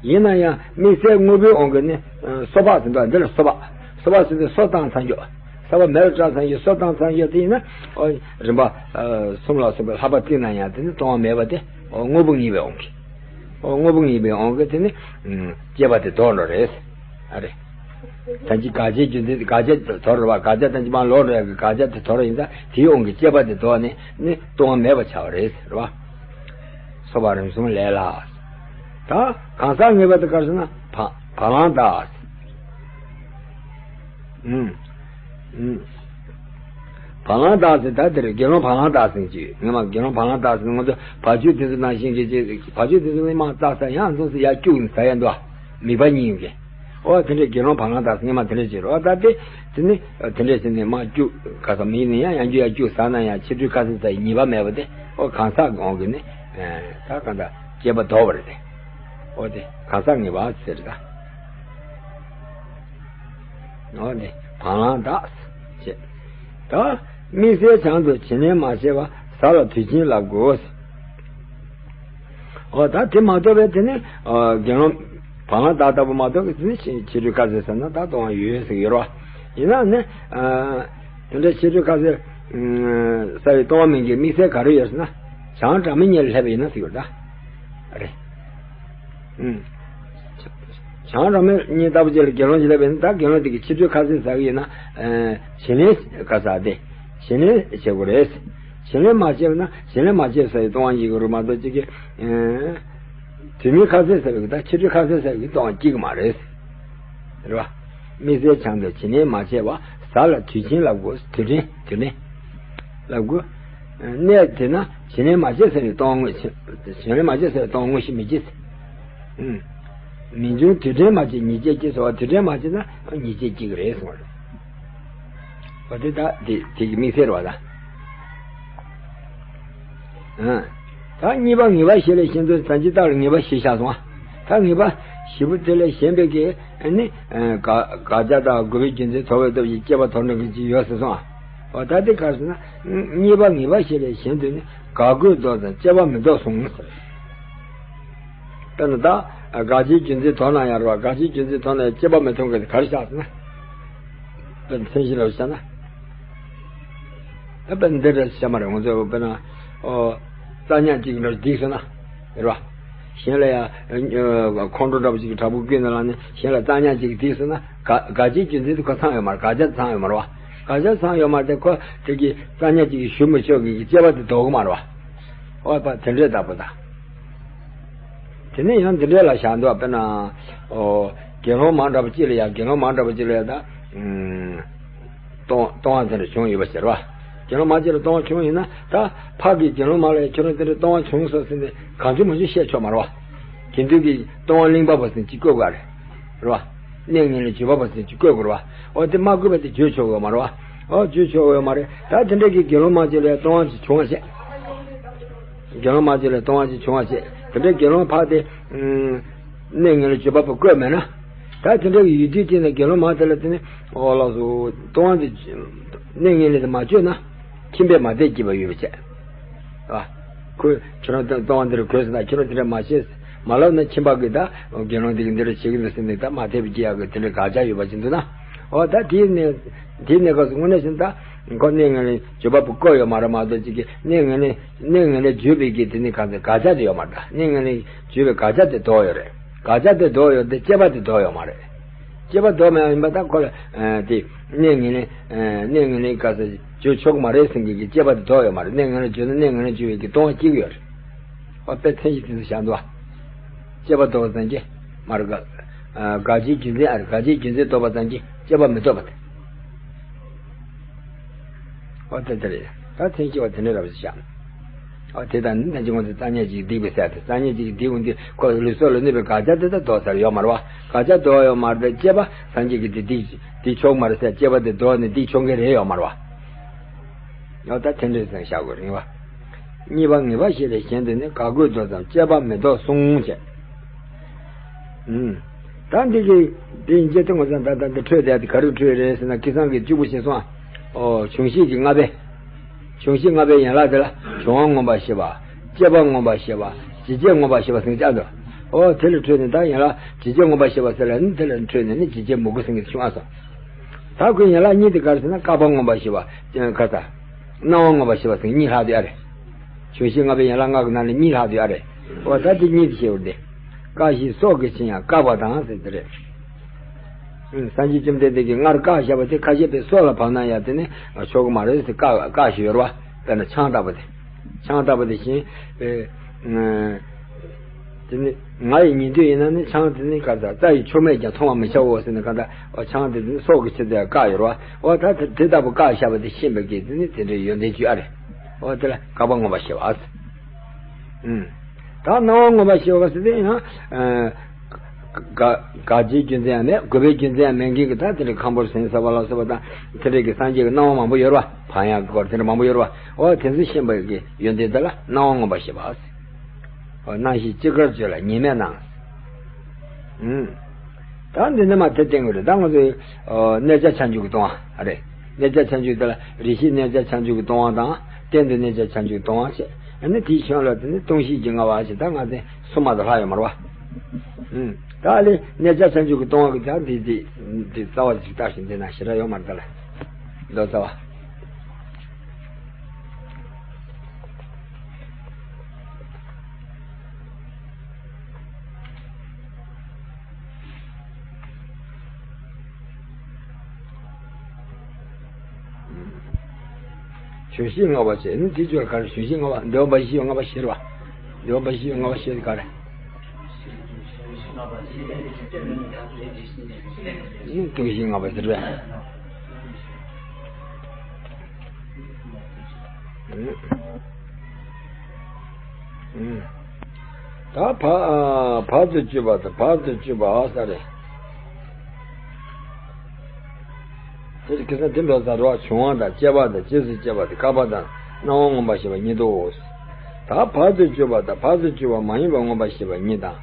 ཡིན་ན་ཡང་དམིགས་བསལ་དངོས་པོའི་དབང་གིས་ནི། ཨ། སོ་ཕག་ཟེར་འདུག་འདི་ལ་སོ་ཕག་སོ་ཕག་ཟེར་དུས་སོ་བཏང་ཚར་རྒྱུ། ས་ཕག་མེ་ལ་བཀྲ་ཚར་རྒྱུ། སོ་བཏང་ཚར་རྒྱུ་དེ་ཡིན་ན། ཨོ། རིམ་པ། ཨ། གསུམ་ལ་སོགས་པའི་ལྷག་པ་བརྩིགས་ན་ཡང་དེ་ནི་ལྟུང་བ་མེད་པ་དེ། ཨོ། དངོས་པོ་ངེས་པའི་དབང་གིས། ཨོ། དངོས་པོ་ངེས་པའི་དབང་གིས་དེ་ནི། ཨུམ། སྐྱེས་པ་དེ་ལྡོག་འགྲོ་རེད། ཨ་རེ། ད་ཅི་དགག་བྱའི་རྒྱུ་མཚན། དགག་བྱ་དོར་བ། དགག་བྱ་ད་ཅི་མ་ལོག་འགྲོ་ཡ་གི་དགག་བྱ་དེ་དོར་ཡིན་ཙང་དེའི་དབང་གིས་སྐྱེས་པ་དེ་ལྡོག་ནས་ནི་ལྟུང་བ་མེད་པ་ཆགས་པ་རེད་ཟེར་བ། སོ་ཕག་རིམ་གསུམ་ལས་ལ། ད་གང་ཟག་ངེས་པ་དེ་ག་རེ་ཟེར་ན་བ་བ་ལང་དང་། ཨུམ། ཨུམ། བ་ལང་བཏགས་ཟེར། ད་དེར་དགེ་སློང་བ་ལང་བཏགས་ཟེར་གྱི་ཡོད། ངས་མ་དགེ་སློང་བ་ལང་བཏགས་ཟེར། ང་ཚོ་བ་ཕྱུགས་དེ་ཚོ་ནང་བཞིན་གྱི་ཅིག་བ་ཕྱུགས་དེ་ཚོ་ནི་མ་བཏགས་ས་ཡང་འཛོམས་སུ་ཡར་སྐྱུག་ནས་ཟ་ཡ་འདུག་མིད་པ་གཉིས་ཡོད་གི། ཨོ་དེ་འདྲའི་དགེ་སློང་བ་ལང་བཏགས་ཟེར། ངས་མ་དེ་འདྲ་བྱེད་རོགས། ད་དེ་དེ་ནི་དེ་འདྲ་བྱས་ནས་མ་སྐྱུག་ག་ས་མིད་ནས་ཡང་ཡང་སྐྱུག་ཡར་སྐྱུག་ཟ་ན་ཡང་ཕྱི་དྲོའི་ཁ་ཟས་ཟ་ཡི་ཉེས་པ་མེད་པ་དེ། ཨོ་གང་ཟག་གི་དབང་གིས་ནི་ད་གང་ལྟར་སྐྱེས་པ་ལྡོག་པ་རེད་དེ། ཨོ་དེ་གང་ཟག་ངེས་པ་ཟེར་ད། འོ་ནི་བ་ལང་བཏགས་ཞེས། ད་དམིགས་བསལ་བྱང་དུ་བྱིན་ལེན་མ་བྱས་པ་ཟ་ལ་དུས་ཆེན་ལབ་དགོས། འོ་ད་དེ་མ་གཏོགས་པའི་དེ་ནི་ཨ་དགེ་སློང་བ་ལང་བཏགས་ལྟ་བུ་མ་གཏོགས་པའི་དེ་ནི་ཕྱི་ཕྱི་དྲོའི་ཁ་ཟས་ཟ་ན་ད་ལྟུང་བ་ཡོད་ཟེར་གྱི་ཡོད་རེད་བ། ཡིན་ནའང་ནི་ཨ་དེ་འདྲ་ཕྱི་དྲོའི་ཁ་ཟས་ཨ་ཟ་བའི་ལྟུང་བ་མིན་གྱི་དམིགས་བསལ་ག་རེ་ཡོད་ཟེར་ན། བྱང་སྒྲ་མི་སྙན་ལ་སླེབས་པ་ཡིན་ན་ཟེར་གྱི་ཡོད་རེད་ད། རེད། ཨུམ། བྱང་སྒྲ་མི་སྙན་ལྟ་བུ་ཅིག་ལ་དགེ་སློང་ཅིག་སླེབས་པ་ཡིན་ན། ད་དགེ་སློང་དེ་གིས་ཕྱི་དྲོའི་ཁ་ཟས་ཟ་གི་ཡིན་ན། ཨ་བྱིན་ལེན་ག་ཟ་དེ། བྱིན་ལེན་བྱེད་དགོས་རེད། བྱིན་ལེན་མ་བྱས་པ་ན་བྱིན་ལེན་མ་བྱས་ཟ་བའི་ལྟུང་བ་སྐྱེ་གི་རེད་མ་གཏོགས་ཅིག་གི། ཨ་དུས་མིན་ཁ་ཟས་ཟ་བའི་ད་ཕྱི་དྲོའི་ཁ་ཟས་ཟ་བའི་ལྟུང་བ་སྐྱེ་གི་མ་རེད། རེད་བ། དམིགས་བསལ་བྱང་དུ་བྱིན་ལེན་མ་བྱས་པ་ཟ་ལ་དུས་ཆེན་ལབ་དགོས། དུས་དྲན་དུས་ལེན་ལབ་དགོས། གནས་དེ་ན་བྱིན་ལེན་མ་བྱས་ཟ་བའི་ལྟུང་བ་དངོས་ཆེ། བྱིན་ལེན་མ་བྱས་ཟ་བའི་ལྟུང་བ་དངོས་གཞི་མི་སྐྱེ། ཨུམ། མི་འབྱུང་། དུས་དྲན་མ་བྱས་ཉེས་བྱས་སྐྱེ་ཟེར་བ། དུས་དྲན་མ་བྱས་ན་ཉེས་བྱས་སྐྱེ་གི་རེད་གསུངས་པ་རེད། འོ་དེ་ད་དེ་དེ་གི་དམིགས་བསལ་རེད་བ་ད། ཨ། ད་གཉིས་པ་ངེས་པ་བཞི་ལས་གཞན་དོན་ཟན་གྱི་རྟགས་ལ་ངེས་པ་བཞི་བཞག་སོང་ཨ། ད་ངེས་པ་བཞི་པོ་དེ་ལས་གཞན་པའི་གི་ནི་དགག་དགག་བྱ་དང་དགོས་པའི་རྒྱུ་མཚན་དོར་བའི་སྟོབས་ཀྱིས་སྐྱེས་པ་དོར་འགྲོ་མཁན་ཅིག་ཡོད་ཟེར་སོང་ཨ། འོ་ད་དེ་ག་རེ་ཟེར་ན། གཉིས་པ་ངེས་པ་བཞི་ལས་གཞན་དོན་ནི་དགག་དགོས་ལྡོག་ཙམ་སྐྱེས་པ་མི་ལྡོག་གསུངས་ཟེར། དཔེར་ན་ད་དགག་བྱའི་རྒྱུ་མཚན་དོར་ན་ཡང་རེད་བ། དགག་བྱའི་རྒྱུ་མཚན་དོར་ན་ཡང་སྐྱེས་པ་མི་ཐོན་མཁན་དེ་ག་རེ་བཞག་ཟེར་ན། དཔེར་ན་མཚན་གཞི་ལ་བཞག་ན། ད་དཔེར་ན་འདི་འདྲ་བཤད་མ་རེད། ང་ཚོས་དཔེར་ན་ཨོ་རྩྭ་ཉག་གཅིག་འདྲ་བསྡིགས་སོང་ན་རེད་བ། གཞན་ལ་ཡང་ཁོང་ཁྲོ་འདྲ་པོ་ཅིག་གི་དྲག་པོ་བསྐུལ་ནས་ལངས་ནས་གཞན་ལ་རྩྭ་ཉག་གཅིག་བསྡིགས་སོང་ན། དགག་དགག་བྱའི་རྒྱུ་མཚན་དེ་ཁོ་ཚང་ཡོད་མ་རེད། དགག་བྱ་དེ་ཚང་ཡོད་མ་རེད་བ། དགག་བྱ་ཚང་ཡོད་མ་རེད་དེ། ཁོ་དེ་གི་རྩྭ་ཉག་གཅིག་གིས་གཞུ་མི་ཆོག་གི་གི་སྐྱེས་པ་དེ་ལྡོག་གི་མ་རེད་བ། ཨོ་ད་དེ་འདྲའི་ལྟ་བུ་ད། དེ་ནས་ཡང་འདི་འདྲའི་ལ་བཞག་འདུག་དཔེར་ན། ཨོ། དགེ་སློང་མ་འདྲ་པོ་གཅིག་ལ་ཡང་། དགེ་སློང་མ་འདྲ་པོ་གཅིག་ལ་ཡང་ད། ཨུམ། ལྟུང་ལྟུང་བ་དེ་འདྲ་བྱུང་ཡོད་པ་ཟེར་བ། དགེ་སློང་མ་གཅིག་ལ་ལྟུང་བ་བྱུང་ཡིན་ན། ད་ཕ་གིས་དགེ་སློང་མ་ལ་ཡང་ཁྱོད་རང་དེ་འདྲ་ལྟུང་བ་བྱུང་སོང་ཟེར་ནས་གང་བྱུང་མང་བྱུང་བཤད་ཆོག་མ་རེད་བ། དགེ་འདུན་གྱིས་ལྟུང་བ་གླེན་པ་པོ་ཟེར་ཅིག་བཀོད་དགོས་རེད། རེད་བ། གནས་ངན་ལས་བྱེད་པ་པོ་ཟེར་ཅིག་བཀོད་དགོས་རེད་བ། འོ་དེ་མ་བཀོད་པ་དེ་བརྗོད་ཆོག་གི་ཡོད་མ་རེད་བ། འོ་བརྗོད་ཆོག་གི་ཡོད་མ་རེད། ད་དེ་འདྲ་གི་དགེ་སློང་མ་གཅིག་ལ་ཡང་ལྟུང་བ་ཅིག་བྱུང་བ་བྱས། དགེ་སློང་མ་གཅིག་ལ་ལྟུང་བ་ཅིག་བྱུང་བ་བྱས། དེ་འདྲའི་དགེ་སློང་ཕ་དེ་གནས་ངན་ལས་བྱེད་པ་པོ་བཀོད་མེད་ན། ད་དེ་འདྲ་གི་ཡུལ་དུས་དེ་ནས་དགེ་སློང་མ་དེ་ལ་དེ་ནས་ཨོ་ལགས་སོ། ལྟུང་བ་དེ་གནས་ངན་ལས་དེ་མ་བརྗོད་ན། ཁྱིམ་པས་མ་དད་སྐྱེས་པ་ཡོད་པ་བྱས། ཨ། ཁོས་ཁྱོད་རང་ལྟུང་བ་འདི་འདྲ་གོས་ཟེར་ན་ཁྱོད་རང་དེ་འདྲ་མ་བྱེད། མ་ལབ་ན་ཁྱིམ་པ་གིས་ད་དགེ་སློང་དེ་གིས་འདི་འདྲ་བྱེད་ཀྱི་འདུག་ཟེར་ནས་ད་མ་དད་པ་སྐྱེ་ཡག་གི་དེ་འདྲ་དགག་བྱ་ཡོད་པ་ཅིག་འདུག་ན། འོ་ད་དེའི་གནས་དེའི་གནས་སྐབས་སུ་དངོས་གནས་བྱས་ན་ད་ཁོ་གནས་ངན་ལས་བྱེད་པ་པོ་བཀོད་ཡོད་མ་རེད་མ་གཏོགས་ཅིག་གི་གནས་ངན་ལས་གནས་ངན་ལས་བྱེད་པའི་གི་དེ་ནི་གང་ཟེར་དགག་བྱ་དེ་ཡོད་མ་རེད། ད་གནས་ངན་ལས་བྱེད་པའི་དགག་བྱ་དེ་ལྡོག་ཡོད་རེད། དགག་བྱ་དེ་ལྡོག་ཡོད་དེ་སྐྱེས་པ་དེ་ལྡོག་ཡོད་མ་རེད། སྐྱེས་པ་ལྡོག་མེད་པ་ཡིན་པ་ད་ཁོ་ལ་ཨ་དེ་གནས་ངན་ལས་ཨ་གནས་ངན་ལས་ག་ཟེར་བརྗོད་ཆོག་གི་མ་རེད་ཟེར་མཁན་གྱི་སྐྱེས་པ་དེ་ལྡོག་ཡོད་མ་རེད། གནས་ངན་ལས་བརྗོད་ན་གནས་ངན་ལས་བརྗོད་པའི་གི་ལྟུང་བ་སྐྱེ་གི་ཡོད་རེད། ཨོ་དཔེ་མཚན་གཞི་དེ་ཚོ་བཞག་འདུག་བ། སྐྱེས་པ་ལྡོག་ཙམ་གྱིས་མ་རེད། དགག་དགག་བྱའི་རྒྱུ་མཚན་ཨ་རེད། དགག་བྱའི་རྒྱུ་མཚན་ལྡོག་པ་ཙམ་གྱིས་སྐྱེས་པ་མི་ལྡོག་པ་དེ། ཨོ་དེ་དེ་རེད། ད་མཚན་གཞི་བ་དེ་འདྲ་རབ་ཞིག་བཞག་ཨོ་དེ་དང་ནི་ད་ཅི་ངོ་ཚ་རྩྭ་ཉག་གཅིག་བསྡིགས་པའི་ཟེར་ཏེ། རྩྭ་ཉག་གཅིག་བསྡིགས་འོང་དུས་ཁོ་ལུས་སྲོག་ལ་གནོད་པའི་དགག་བྱ་དེ་ད་ལྡོག་ཚར་ཡོད་མ་རེད་བ། དགག་བྱ་ལྡོག་ཡོད་མ་རེད། དེ་སྐྱེས་པ་སངས་རྒྱས་ཀྱིས་དེ་བསྡིགས་བསྡིགས་ཆོག་མ་རེད་ཟེར། སྐྱེས་པ་དེ་ལྡོག་ནས་བསྡིགས་ཆོག་མཁན་རེད་ཡོད་མ་རེད་བ། ཡང་ད་དེ་འདྲའི་ཚན་བཞག་དགོས་རེད་བ། གཉིས་པ་ངེས་པ་བཞི་ལས་གཞན་དོན་ནི། དགག་དགོས་ལྡོག་ཙམ་སྐྱེས་པ་མི་ལྡོག་གསུངས་བྱས། ཨུམ། ད་འདི་གི་འདི་ཡིན་གྱི་དེ་ངོ་ཚ་ད་ད་འདི་འཕྲོས་དེ་ག་རེ་འཕྲོས་རེད་ཟེར་ན། ཁ་སང་གི་གཅིག་པུ་བྱས་སོང་ཨ། ཨོ་གཞུང་བཤད་ཀྱི་ལྔ་པའི། གཞུང་བཤད་ལྔ་པའི་ཡན་ལག་དེ་ལ་གཞུང་དབང་མངོན་པར་ཤེས་པ། སྐྱེས་པ་མངོན་པར་ཤེས་པ། ཇི་སྐྱེས་མངོན་པར་ཤེས་པ་ཟེར་གྱི་ཨ་འདུག་ཨོ་དེ་ལ་འཕྲོས་ནས་ད་ཡན་ལག་ཇི་སྐྱེས་མངོན་པར་ཤེས་པ་ཟེར་ལ་ནི། དེ་ལ་འཕྲོས་ནས་ནི་ཇི་སྐྱེས་མི་དགོས་ཟེར་གྱི་བྱུང་ཨ་སོང་། ད་ཁོའི་ཡན་ལག་གཉིས་དེ་ག་རེ་ཟེར་ན། བཀག་པ་མངོན་པར་ཤེས་པ། ག་ས། སྣང་བ་མངོན་པར་ཤེས་པ་ཟེར་གཉིས་ལྷག་དུས་ཨ་རེད། གཞུང་བཤད་ལྔ་པའི་ཡན་ལག་ལྔ་གི་ནང་ནས་གཉིས་ལྷག་དུས་ཨ་རེད། འོ་ད་དེ་གཉིས་དེ་ཤེས་དགོས་ཏེ། བཀག་ཤིང་སྲོག་གི་ཕྱིར་ཡང་བཀག་པ་དང་ཟེར་དེ་རེད། ཨུ། སངས་རྒྱས་བཅོམ་ལྡན་འདས་ཀྱིས་སྔར་བཀག་བཞག་པ་དེ་ཁ་ཤས་པས་སྲོག་ལ་བབས་ན་ཡང་དེ་ནི་ཆོག་གི་མ་རེད་ཟེར་བཀག་བཀག་བཞག་ཡོད་རེད་བ། དཔེར་ན་ཆང་ལྟ་བུ་དེ། ཆང་ལྟ་བུ་དེ་བཞིན་པའི། ཨུ། དེ་ནི་ང་ཡི་ཉན་ཐོས་ཡིན་ན་ནི་ཆང་དེ་ནི་ག་ས་རྩྭ་ཡི་མཆོག་མེད་ཀྱང་འཐུང་བར་མི་བྱའོ་ཟེར་ནས་ག་ད་འོ་ཆང་དེ་ནི་སྲོག་གི་ཆེད་དུ་བཀག་ཡོད་རེད་བ། འོ་ད་དེ་དེ་ལྟ་བུ་བཀག་བཞག་པ་དེ་ཤེས་པའི་གི་དེ་ནི་དེ་འདྲའི་ཡོན་ཏན་བཅུ་ཨ་རེད། འོ་དེ་ལ་བཀག་པ་མངོན་པར་ཤེས་པ་ཨ་ཟེར། ཨུམ། ད་སྣང་བ་མངོན་པར་ཤེས་པ་ཟེར་དེ་ཡང་། དགག་དགག་བྱའི་རྒྱུ་མཚན་ཡང་མེད། དགོས་པའི་རྒྱུ་མཚན་ཡང་མེད་མཁན་གྱི་ད་དེ་འདྲའི་ཁམ་ཕུར་ཟིན་ཟ་བ་ལ་སོགས་པ་དང་དེ་འདྲའི་གི་སངས་རྒྱས་ཀྱི་སྣང་བ་མང་པོ་ཡོད་རེད་བ། བག་ཡངས་ཀྱི་སྐོར་དེ་འདྲ་མང་པོ་ཡོད་རེད་བ། འོ་དེ་ཚོ་ཤེས་པའི་གི་ཡོན་ཏན་དེ་ལ་སྣང་བ་མངོན་པར་ཤེས་པ་ཨ་ཟེར། འོ་སྣང་ཞེན་ཅི་དགར་བརྗོད་ལ་ཉེས་མེད་སྣང་། ཨུམ། ད་འདི་ནས་མ་དེ་བསྟན་གྱི་རེད། ད་ང་ཚོས་ཨོ་གནོད་བྱ་ཁྱབ་འཇུག་གི་ལྟུང་བ་རེད། གནོད་བྱ་ཁྱབ་འཇུག་དེ་ལ་རེ་ཞིག་གནོད་བྱ་ཁྱབ་འཇུག་གི་ལྟུང་བ་དང་གཏན་དུ་གནོད་བྱ་ཁྱབ་འཇུག་གི་ལྟུང་བ་བྱས། ཨ་ནི་དེའི་ཤོད་ལ་དེ་ནི་ལྟུང་བཤེས་ཀྱི་ལྔ་པ་ཞེས་ད་ང་ཚོས་སོ་མ་དང་ལྷག་ཡོད་མ་རེད་བ། ཨུམ། ད་ཨ་ལས་གནོད་བྱ་ཁྱབ་འཇུག་གི་ལྟུང་བ་གི་ད་འདི་འདི་འདི་རྩ་བ་ཅིག་བརྟག་ཞིང་འདི་ན་ཞེ་དྲག་ཡོད་མ་རེད་ད་ལ། མདོ་རྩ་བ། ཆོས་བཤེས་ལྔ་པ་བྱས་ནི་དེ་ཚོ་ག་རེ། ཆོས་བཤེས་ལྔ་པ་འདོད་པ་བཞི་པའི་ལྔ་པ་བཞི་རེད་བ། འདོད་པ་བཞི་པའི་ལྔ་པ་བཞི་དེ་ག་རེ། ནི་ལྟུང་བཤེས་ལྔ་པ་ཟེར་བས། ཨུམ། ཨུམ། ད་བར་བར་དུ་གཅོད་པ་དང་བར་དུ་གཅོད་པ་ཨ་ས་རེད། དེར་ཁེ་ས་དེ་འདྲ་ཟ་རོགས་བྱུང་བ་དང་བཅས་པ་དང་རྗེས་སུ་སྐྱེས་པ་དང་བཀག་པ་དང་སྣང་བ་མངོན་པར་ཤེས་པ་ཉིད་དོ། ད་བར་དུ་གཅོད་པ་དང་བར་དུ་གཅོད་པ་མ་ཡིན་པ་མངོན་པར་ཤེས་པ་ཉིད་དང་།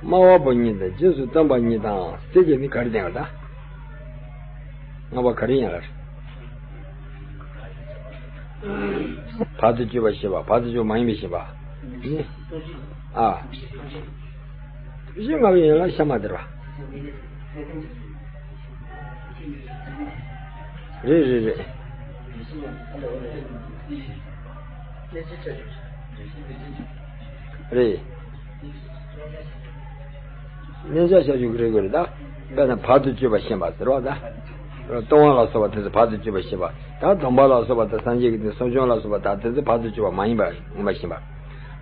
སྨྲ་བ་པོ་ཉིད་དང་རྗེས་སུ་སྟོན་པ་ཉིད་དང་ཟེར་གྱི་ནི་ག་རེ་བསྟན་པ་ད། ལྔ་པ་ག་རེ་ཡིན་ལ། བར་དུ་གཅོད་པ་ཤེས་པ། བར་དུ་གཅོད་པ་མ་ཡིན་པའི་ཤེས་པ། ཨ། ལྟུང་བཤེས་ལྔ་པའི་ཡན་ལག་གཤའ་མ་སྟེར་བ། རེད་རེད་རེད། རེད། གནོད་བྱ་ཁྱབ་འཇུག་རེད་དགོས་རེད་ད། དཔེར་ན་བར་དུ་གཅོད་པ་ཤེས་པ་ཟེར་བ་ད། ལྟུང་བ་ལ་སོགས་པ་དེ་ཚོ་བར་དུ་གཅོད་པ་ཤེས་པ། ད་སྡོམ་པ་ལ་སོགས་པ་དང་སངས་རྒྱས་ཀྱི་གསུང་འབྱོན་ལ་སོགས་པ་ད་དེ་ཚོ་བར་དུ་གཅོད་པ་མ་ཡིན་པ་ངོ་མ་ཤེས་པ།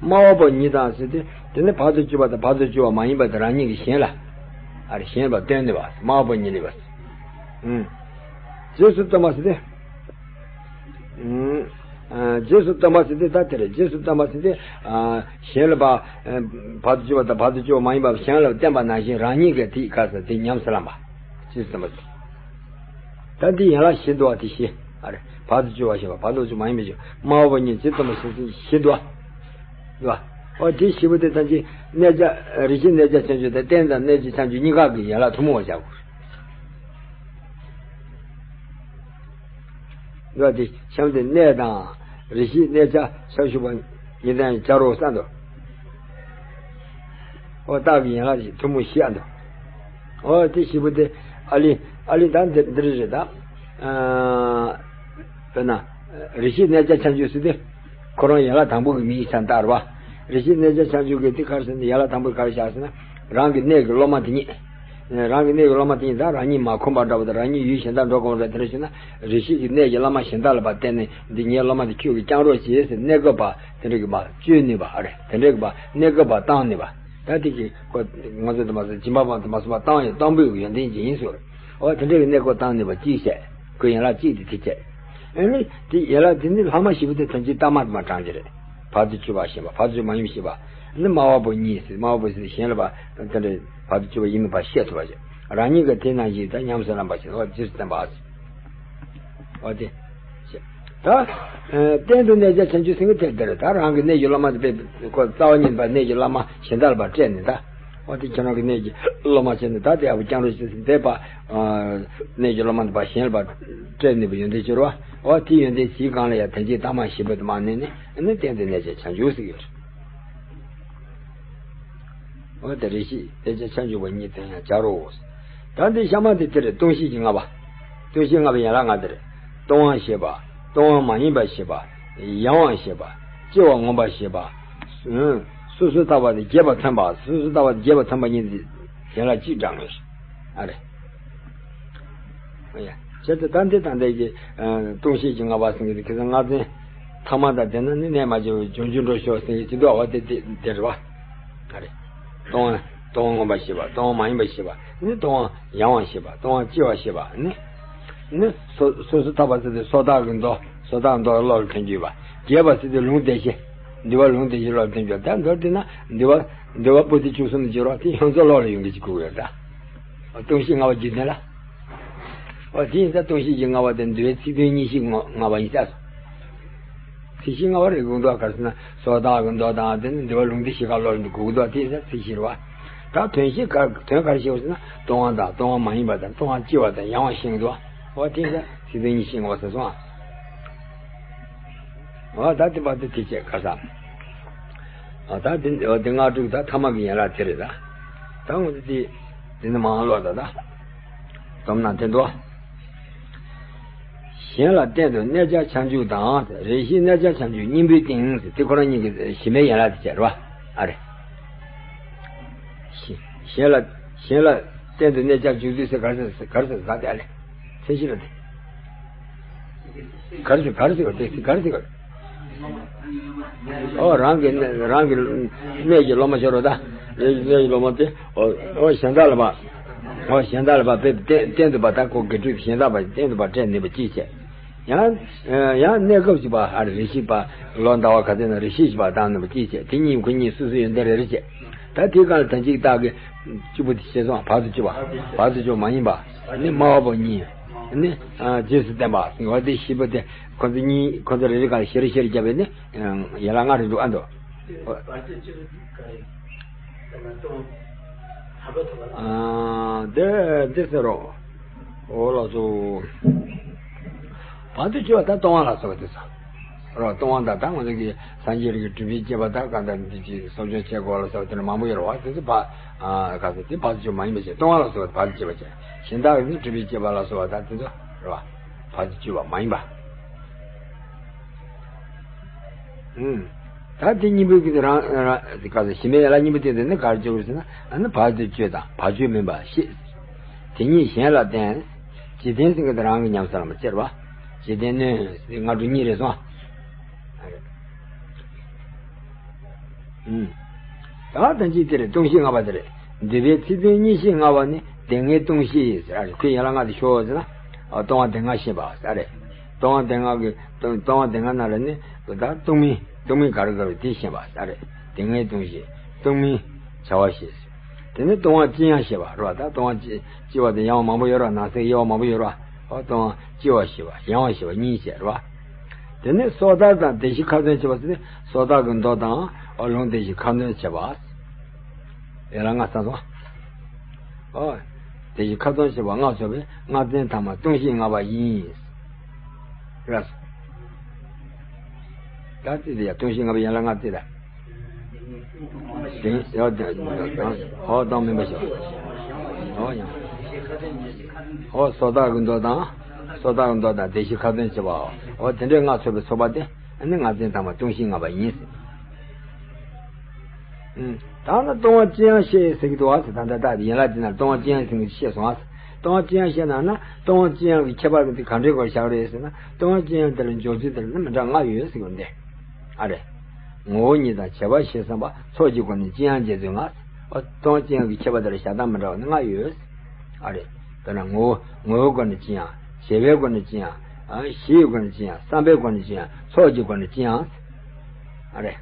སྨྲ་བ་པོ་ཉིད་དང་ཟེར་ཏེ་དེ་ནི་བར་དུ་གཅོད་པ་དང་བར་དུ་གཅོད་པ་མ་ཡིན་པ་དེ་རང་ཉིད་ཀྱིས་གཞན་ལ། ཨ་རེ་གཞན་ལ་སྟོན་ནུས་པ། སྨྲ་བ་པོ་ཉིད་ལས་པ། ཨུམ། རྗེས་སུ་སྟོན་པ་ཟེར་ཏེ། ཨུམ། ཨ། རྗེས་སུ་སྟོན་པ་ཟེར་ཏེ་ད་དེ་རེད། རྗེས་སུ་སྟོན་པ་ཟེར་ཏེ། ཨ། གཞན་ལ་བ། ཨ། བར་དུ་གཅོད་པ་དང་བར་དུ་གཅོད་པ་མ་ཡིན་པ་གཞན་ལ་བསྟན་པ་ནང་བཞིན་རང་ཉིད་ཀྱིས་དེའི་ཁ་ས་དེ་ཉམས་སུ་བླངས་པ། རྗེས་སུ་སྟོན་པ་ཟེར། ད་འདི་ཡན་ལག་བཞི་འདུག་བ་དེ་བཞི། ཨ་རེ། བར་དུ་གཅོད་པ་ཞེས་པ། བར་དུ་གཅོད་མ་ཡིན་པའི་གཅོད། སྨྲ་བ་པོ་ཉིད། རྗེས་སུ་སྟོན་པ་ཟེར་ཏེ་བཞི་འདུག་བ། འདུག་བ། འོ་དེ་བཞི་པོ་དེ་ད་ཅི་གནོད་བྱ། རེ་ཞིག་གནོད་བྱ་ཁྱབ་འཇུག་དང་རྟེན་དང་གནོད་བྱེད་ཁྱབ་འཇུག་གཉིས་ཀ་གི་ཡན་ལག་ཐུན་མོང་བ་བཞག་དགོས། འདུག་སྟེ་གཤམ་དུ་གནོད་དང་། རེ་ཞིག་གནོད་བྱ་ཁྱབ་འཇུག་པ་ཉིད་དང་སྦྱར་རོ་བསམ་དུ། ཨོ་རྟགས་ཀྱི་ཡན་ལག་ཐུན་མོང་བཞི་ཨ་འདུག་ཨོ་དེ་བཞི་པོ་དེ་ཨ་ལི་ཨ་ལི་ད་འདི་འདི་རེད་ད། ཨ་དཔེར་ན་རེ་ཞིག་གནོད་བྱ་ཁྱབ་འཇུག་ཟེར་དུས་ཁོ་རང་ཡན་ལག་དང་པོ་གི་མིང་ཆ་བཏགས་རེད་བ། རེ་ཞིག་གནོད་བྱ་ཁྱབ་འཇུག་གི་དེ་ག་རེ་ཟེར་ན་ཡན་ལག་དང་པོ་གི་ག་རེ་བཞག་ཟེར་ན་རང་གི་གནོད་ཀྱི་སློབ་མ་དེ་ཉིད། རང་གི་གནོད་ཀྱི་སློབ་མ་དེ་ཉིད་ད་རང་ཉིད་མ་ཁོམ་པ་འདྲ་བོ་དང་རང་ཉིད་ཡུལ་གཞན་དག་འགྲོ་དགོས་པ་འདྲ་དེ་འདྲ་བྱུང་ན་རེ་ཞིག་གི་གནོད་ཀྱི་སློབ་མ་གཞན་དག་ལ་ཕར་བརྟེན་ནས་འདི་ངའི་སློབ་མ་དེ་ཁྱོད་ཀྱིས་བསྐྱང་རོགས་བྱེད་ཟེར་གནོད་སྐབས་པ་དེ་འདྲ་གི་མ་བཅོས་ནུས་པ་ཨ་རེ། དེ་འདྲ་གི་མ་གནོད་སྐབས་པ་བཏང་ནུས་པ། ད་དེ་གི་ཁོ་ང་ཚོ་དུ་མ་ཟད་སྦྱིན་པ་སྤངས་དུ་མ་སོང་བ་བཏང་ཡང་བཏང་པོའི་ཡོན་ཏན་ཅན་ཡིན་ཟེར། འོ་དེ་འདྲ་གི་གནོད་སྐབས་བཏང་ནུས་པ་གཅིག་བཤད། ཁོའི་ཡན་ལག་གཅིག་དེ་དེ་བྱས། ཨ་ནི་དེ་ཡན་ལག་དེ་ནི་ལྷག་མ་བཞི་པོ་དེ་དོན་སྤྱི་རྟགས་མ་དུ་མ་དྲངས་ཀྱི་རེད། བར་དུ་གཅོད་པ་ཞེས་པ། བར་དུ་གཅོད་མ་ཡིན་ཞེས་པ། ནི་སྨྲ་བ་པོ་ཉིད་ཟེར། སྨྲ་བ་པོ་ཟེར་གཞན་ལ་བ་དེ་འདྲ་བར་དུ་གཅོད་པ་ཡིན་མིན་པ་བཤད་ཐུབ་པ་ཞིག་རང་ཉིད་ཀྱིས་དེ་ནང་བཞིན་ད་ཉམས་སུ་བླངས་པ་ཞིག་འོ་རྗེས་སུ་བསྟན་པ་ཨ་ཟེར། འོ་དེ། ད། གཏན་དུ་གནོད་བྱ་ཁྱབ་འཇུག་ཟེར་གྱི་དེ་འདིར་ད་རང་གི་གནོད་ཀྱི་སློབ་མ་དེ་དཔེ་ཁོ་རྩ་བ་ཉིད་པ་གནོད་ཀྱི་སློབ་མ་གཞན་དག་ལ་བ་སྤྲད་ནས་ད། འོ་དེ་ཁྱེད་རང་གི་གནོད་ཀྱི་སློབ་མ་བྱས་ནས་ད་དེ་ཡག་པོ་བསྐྱང་རོགས་བྱེད་ཟེར་འདས་པ། གནོད་ཀྱི་སློབ་མ་དེ་བ་གཞན་ལ་བ་སྤྲད་ནུས་པའི་ཡོན་ཏན་ཅིག་རེད་བ། འོ་དེའི་ཡོན་ཏན་ཇི་གང་ལ་ཡང་དོན་སྤྱི་རྟགས་མ་བཞི་པོ་དུ་མ་གནས་ནས་ནི་གཏན་དུ་གནོད་བྱ་ཁྱབ་འཇུག་ཟེར་གྱི་ཡོད་རེད། འོ་དེ་རེ་ཞིག་གནོད་བྱ་ཁྱབ་འཇུག་པ་ཉིད་དོན་ཡང་སྦྱར་རོ། ད་འདི་གཤའ་མ་དེ་དེ་རེད། ལྟུང་བཤེས་ཀྱི་ལྔ་པ། ལྟུང་བཤེས་ལྔ་པའི་ཡན་ལག་ལྔ་དེ་རེད། ལྟུང་བ་ཞེས་པ། ལྟུང་བ་མ་ཡིན་པ་ཞེས་པ། ཡང་བ་ཞེས་པ། སྐྱེ་བ་མངོན་པ་ཞེས་པ། སོ་སོར་བརྟགས་པ་དེ་རྒྱས་པར་ཐོན་པ། སོ་སོར་བརྟགས་པ་དེ་རྒྱས་པར་ཐོན་པ་གཉིས་དེ་ཡན་ལག་གཅིག་དྲངས་ནས། ཨ་རེ། ཨ་ཡ། བྱས་ཙང་ད་འདི་དང་འདི་གི་ལྟུང་བཤེས་ཀྱི་ལྔ་པ་ཟེར་གྱི་རེད། ཁ་སང་ལྔ་ཚན་ཐ་མ་དང་ལྡན་ན་ནི་གནས་མ་བྱས་པའི་སྦྱོང་རྒྱུ་འགྲོ་ཤོག་ཟེར་གྱི་འདུག་འོ་དེ་དེ་དེ་རེད་བ། ཨ་རེ། སྟོང་སྟོང་པ་ངོམས་པ་ཤེས་པ། སྟོང་པ་མ་ཡིན་པ་ཤེས་པ་ནི། སྟོང་པ་ཡང་བ་ཤེས་པ། སྟོང་པ་སྐྱེ་བ་ཤེས་པ་ནི། ནི་སོ་སོ་སོ་ཐར་པ་ཟེར་ཏེ་སོ་ཐར་གྱི་མདོ། སོ་ཐར་མདོ་བློ་ལ་ཐོན་རྒྱུ་བ། རྒྱས་པ་ཟེར་ཏེ་ལུང་བདེ་གཤེགས། འདུལ་བ་ལུང་བདེ་གཤེགས་བློ་ལ་ཐོན་རྒྱུ་བ། ད་མདོར་བསྡུས་ན་འདུལ་བ་འདུལ་བ་པོ་ཏི་བཅུ་གསུམ་གྱི་རོ་དེ་ཡོངས་རྫོགས་བློ་ལ་ཡོང་གི་ཅིག་གོ་ཡོད་ད། སྟོང་གཞི་ལྔ་པ་རྒྱུད་ལྡན་ལ། འོ་དེ་ཡིན་ཙང་སྟོང་གཞི་རྒྱུད་ལྔ་པ་དེ་འདུལ་བའི་ཚིག་དོན་གཉིས་བཞི་ལྔ་པ་ཡིན་ས། ཚིག་བཞི་ལྔ་པ་རེད་དགོངས་འདུག་ག་རེ་ཟེར་ན་སོ་ཐར་གྱི་མདོ་དང་དེ་ནི་འདུལ་བ་ལུང་བདེ་གཤེགས་ཀྱི་བློ་ལ་འདུག་དགོངས་འདུག་དེ་ཡིན་ཙང་ཚིག་བཞི་རེད་བ། ད་དོན་བཞི་ག་དོན་ག་རེ་བཤད་པ་ཟེར་ན་སྟོང་པ་དང་སྟོང་པ་མ་ཡིན་པ་དང་སྟོང་པ་སྐྱེ་བ་དང་ཡང་བ་ཤེས་འདུག་འོ་དེ་ཡིན་ཙང་ཚིག་དོན་གཉིས་བཞི་ལྔ་པ་ཟེར་སོང་ཨ། འོ་ད་དེ་བར་དུ་དེ་བྱས་ག་ས། འོ་ད་དེ་འོ་དེ་སྔགས་དྲུག་ད་ཐ་མ་གི་ཡན་ལག་དེ་རེད་ད། ད་འོ་དེ་དེ་ནི་མང་ལོག་ད་ད། སྡོམ་ན་དེ་འདུག་གཞན་ལ་གཏན་དུ་གནས་བྱ་ཁྱབ་འཇུག་དང་། རེ་ཞིག་གནས་བྱ་ཁྱབ་འཇུག་གཉིས་པོའི་སྟེང་། དེ་ཁོ་རང་གཉིས་ཀྱི་གཞི་མའི་ཡན་ལག་དེ་བྱས་རེད་བ། ཨ་རེ། གཞན་ལ་གཞན་ལ་གཏན་དུ་གནས་བྱ་ཁྱབ་འཇུག་ཟེར་ག་རེ་ཟེར་ག་རེ་ཟེར་ཟ་དེ་ཨ་ལེ། མཚན་གཞི་ལ་དེ། ག་རེ་ཟེར་ག་རེ་ཟེར་ག་རེ་ཟེར་ག་རེ་ཟེར། ཨོ་རང་གི་རང་གི་གནས་ཀྱི་སློབ་མ་ཤོར་བ་ད། གནས་ཀྱི་སློབ་མ་དེ་ཨོ་ཨོ་གཞན་དག་ལ་བ། ཨོ་གཞན་དག་ལ་བ་དཔེ་གཏན་གཏན་དུ་བ་ད་ཁོ་དགེ་ཕྲུག་གཞན་དག་བ་གཏན་དུ་བ་སྤྲད་ནུས་པ་ཅིག་བྱས། ཡང་ཡང་གནས་སྐབས་ཤིག་བ་ཨ་རེ་རེ་ཞིག་བ་ལོ་ཟླ་བ་ག་ཚོད་ན་རེ་ཞིག་ཤིག་བ་བཏང་ནུས་པ་ཅིག་བྱས། དེ་གཉིས་ཁོ་གཉིས་སོ་སོའི་ཡོན་ཏན་རེ་རེ་བྱས། ད་དེའི་སྒང་ལ་ད་ཅིག་བརྟག་གི་བཅུ་པོ་དེ་ཤེས་སོང་། བར་དུ་གཅོད་པ། བར་དུ་གཅོད་མ་ཡིན་པ། ནི་སྨྲ་བ་པོ་གཉིས། ནི་ཨ་རྗེས་སུ་བསྟན་པ། འོ་དེ་བཞི་པོ་དེ་ཁོ་ཚོ་གཉིས་ཁོ་ཚོ་རེ་རེ་ག་ལ་ཤེར་ཤེར་བརྒྱབ་པས་ནི་ཡན་ལག་ལྔ་རེ་འདུག་ཨ་འདུག་ཨ་དེ་དེ་ཟེར་རོ། འོ་ལགས་སོ། བར་དུ་གཅོད་པ་ད་ལྟུང་བ་ལ་སོགས་པ་དེ་ཚོ། རོ་ལྟུང་བ་དང་ད་ང་ཚོ་གི་སངས་རྒྱས་རིགས་ཀྱི་སྒྲུབ་པའི་སྤྱད་པ་དང་གང་ལྟར་འདི་ཅིག་གསོ་སྦྱོང་བྱེད་དགོས་ལ་སོགས་དེ་འདྲ་མང་པོ་ཡོད་རེད་བ། དེ་ཚོ་བ་ཨ་ག་ཚོད་དེ་བར་དུ་གཅོད་མ་ཡིན་པ་བྱས། ལྟུང་བ་ལ་སོགས་པ་བར་དུ་གཅོད་པ་བྱས། གཞན་དག་གི་ནི་སྒྲུབ་པའི་སྤྱད་པ་ལ་སོགས་པ་དང་དེ་ཚོ་རེད་བ། བར་དུ་གཅོད་པ་མ་ཡིན་པ། ཨུམ། ད་དེ་གཉིས་པོའི་གི་རང་རང་ག་ཚོད་གཞི་མའི་ཡན་ལག་གཉིས་པོ་དེ་དེ་ནི་ག་རེ་གཅོད་དགོས་ཟེར་ན་ཨ་ནི་བར་དུ་གཅོད་དང་བར་གཅོད་མིན་པ་ཤེས། དེ་ཉིད་གཞན་ལ་བརྟེན། འཇིག་རྟེན་ཟེར་གི་དེ་རང་གི་ཉམས་སུ་ལེན་པ་ཅིག་རེད་བ། འཇིག་རྟེན་གནོད་ཟེར་ལྔ་དྲུག་གཉིས་རེད་སོང་། ཨུམ། ད་ལྟ་ཅི་དེ་རེད། ལྟུང་བཤད་ལྔ་པ་དེ་རེད། འདུལ་བའི་ཚིག་དོན་གཉིས་བཞི་ལྔ་པ་ནི་སྡེ་ལྔའི་ལྟུང་བཤད་ཟེར་རེད། ཁོའི་ཡན་ལག་ལྔ་དེ་ཤོག་ཟེར་ན། ལྟུང་བ་སྡེ་ལྔ་བཤད་པ་ཟེར་རེད། ལྟུང་བ་སྡེ་ལྔ་གི་ལྟུང་ལྟུང་བ་སྡེ་ལྔ་ནང་ལ་ནི་ད་ལྟུང་མིན་ལྟུང་མིན་ག་རེ་ག་རེ་དེ་བཤད་པ་ཟེར་རེད། སྡེ་ལྔའི་ལྟུང་བཤད། ལྟུང་མིན་བྱ་བ་བཤད། དེ་ནས་ལྟུང་བ་ལྕི་ཡང་བཤད་པ་རེད་བ། ད་ལྟུང་བ་ལྕི་ལྕི་བ་དང་ཡང་བ་མང་པོ་ཡོད་རེད་བ། ནང་གསེས་དབྱེ་བ་མང་པོ་ཡོད་རེད་བ། ལྟུང་བ་ལྕི་བ་བཤད་པ་ཡང་བ་བཤད་པ་གཉིས་བཤད་རེད་བ། དེ་ནས་སོ་ཐར་དང་སྡེ་བཞི་ཁ་ཚོན་བྱེད་པ་ཟེར་ཏེ་སོ་ཐར་གྱི་མདོ་དང་ལུང་སྡེ་བཞི་ཁ་ཚོན་བྱེད་པ། ཡན་ལག་ལྔ་ཚང་སོང་། ཨོ། དེ་བཞིན་ཁ་ཚོན་བྱེད་པ་ལྔ་ཚོགས་པའི་ལྔ་ཚན་ཐ་མ་ལྟུང་བཤད་ལྔ་པ་ཡིན། རེད། ད་ཙི་དེ་ཡ་ལྟུང་བཤད་ལྔ་པའི་ཡན་ལག་ལྔ་ཙི་ད། དེ་ཡང་དེ་ཨོ་དང་མིན་པ་ཞིག་ཨོ་ཡང་། ཨོ་སོ་ཐར་གྱི་མདོ་དང་། སོ་ཐར་གྱི་མདོ་དང་དེ་བཞིན་ཁ་ཚོན་བྱེད་པའོ། ཨོ་དེ་འདྲའི་ལྔ་ཚོགས་པའི་ཚོགས་པ་དེ་ཨ་ནི་ལྔ་ཚན་ཐ་མ་ལྟུང་བཤད་ལྔ་པ་ཡིན། ད་ནི་ལྟུང་བ་ལྕི་ཡང་བཤད་ཟེར་གྱི་འདུག་ཨ་ཟེར། ད་ལྟ་ད་ཡན་ལག་འདི་ན་ལྟུང་བ་ལྕི་ཡང་ཟེར་གྱི་བཤད་སོང་ཨ་ཟེར། ལྟུང་བ་ལྕི་ཡང་བཤད་ན་ན་ལྟུང་བ་ལྕི་ཡང་གི་ཁྱད་པར་འདི་ག་འདྲའི་སྐོར་བཞག་རེད་ཟེར་ན། ལྟུང་བ་ལྕི་ཡང་དེ་ལ་འཇོག་ཚུལ་དེ་ལ་ནི་མི་འདྲ་ལྔ་ཡོད་ཟེར་གྱི་འདི། ཨ་རེ། ངོ་བོ་ཉིད་དང་བྱས་པ་ཞེས་བསམ་པ་ཚོགས་ཀྱི་སྒོ་ནས་ལྕི་ཡང་འབྱེད་ཚུལ་ལྔ་ཟེར། ཨ་ལྟུང་བ་ལྕི་ཡང་གི་ཁྱད་པར་དེ་ལ་བཞག་སྟངས་མི་འདྲ་བ་ནི་ལྔ་ཡོད་ཟེར། ཨ་རེ། དཔེར་ན་ངོ་བོ་ངོ་བོའི་སྒོ་ནས་ལྕི་ཡང་། བྱས་པའི་སྒོ་ནས་ལྕི་ཡང་། ཨ་གཞིའི་སྒོ་ནས་ལྕི་ཡང་། བསམ་པའི་སྒོ་ནས་ལྕི་ཡང་། ཚོགས་ཀྱི་སྒོ་ནས་ལྕི་ཡང་། ཨ་རེ།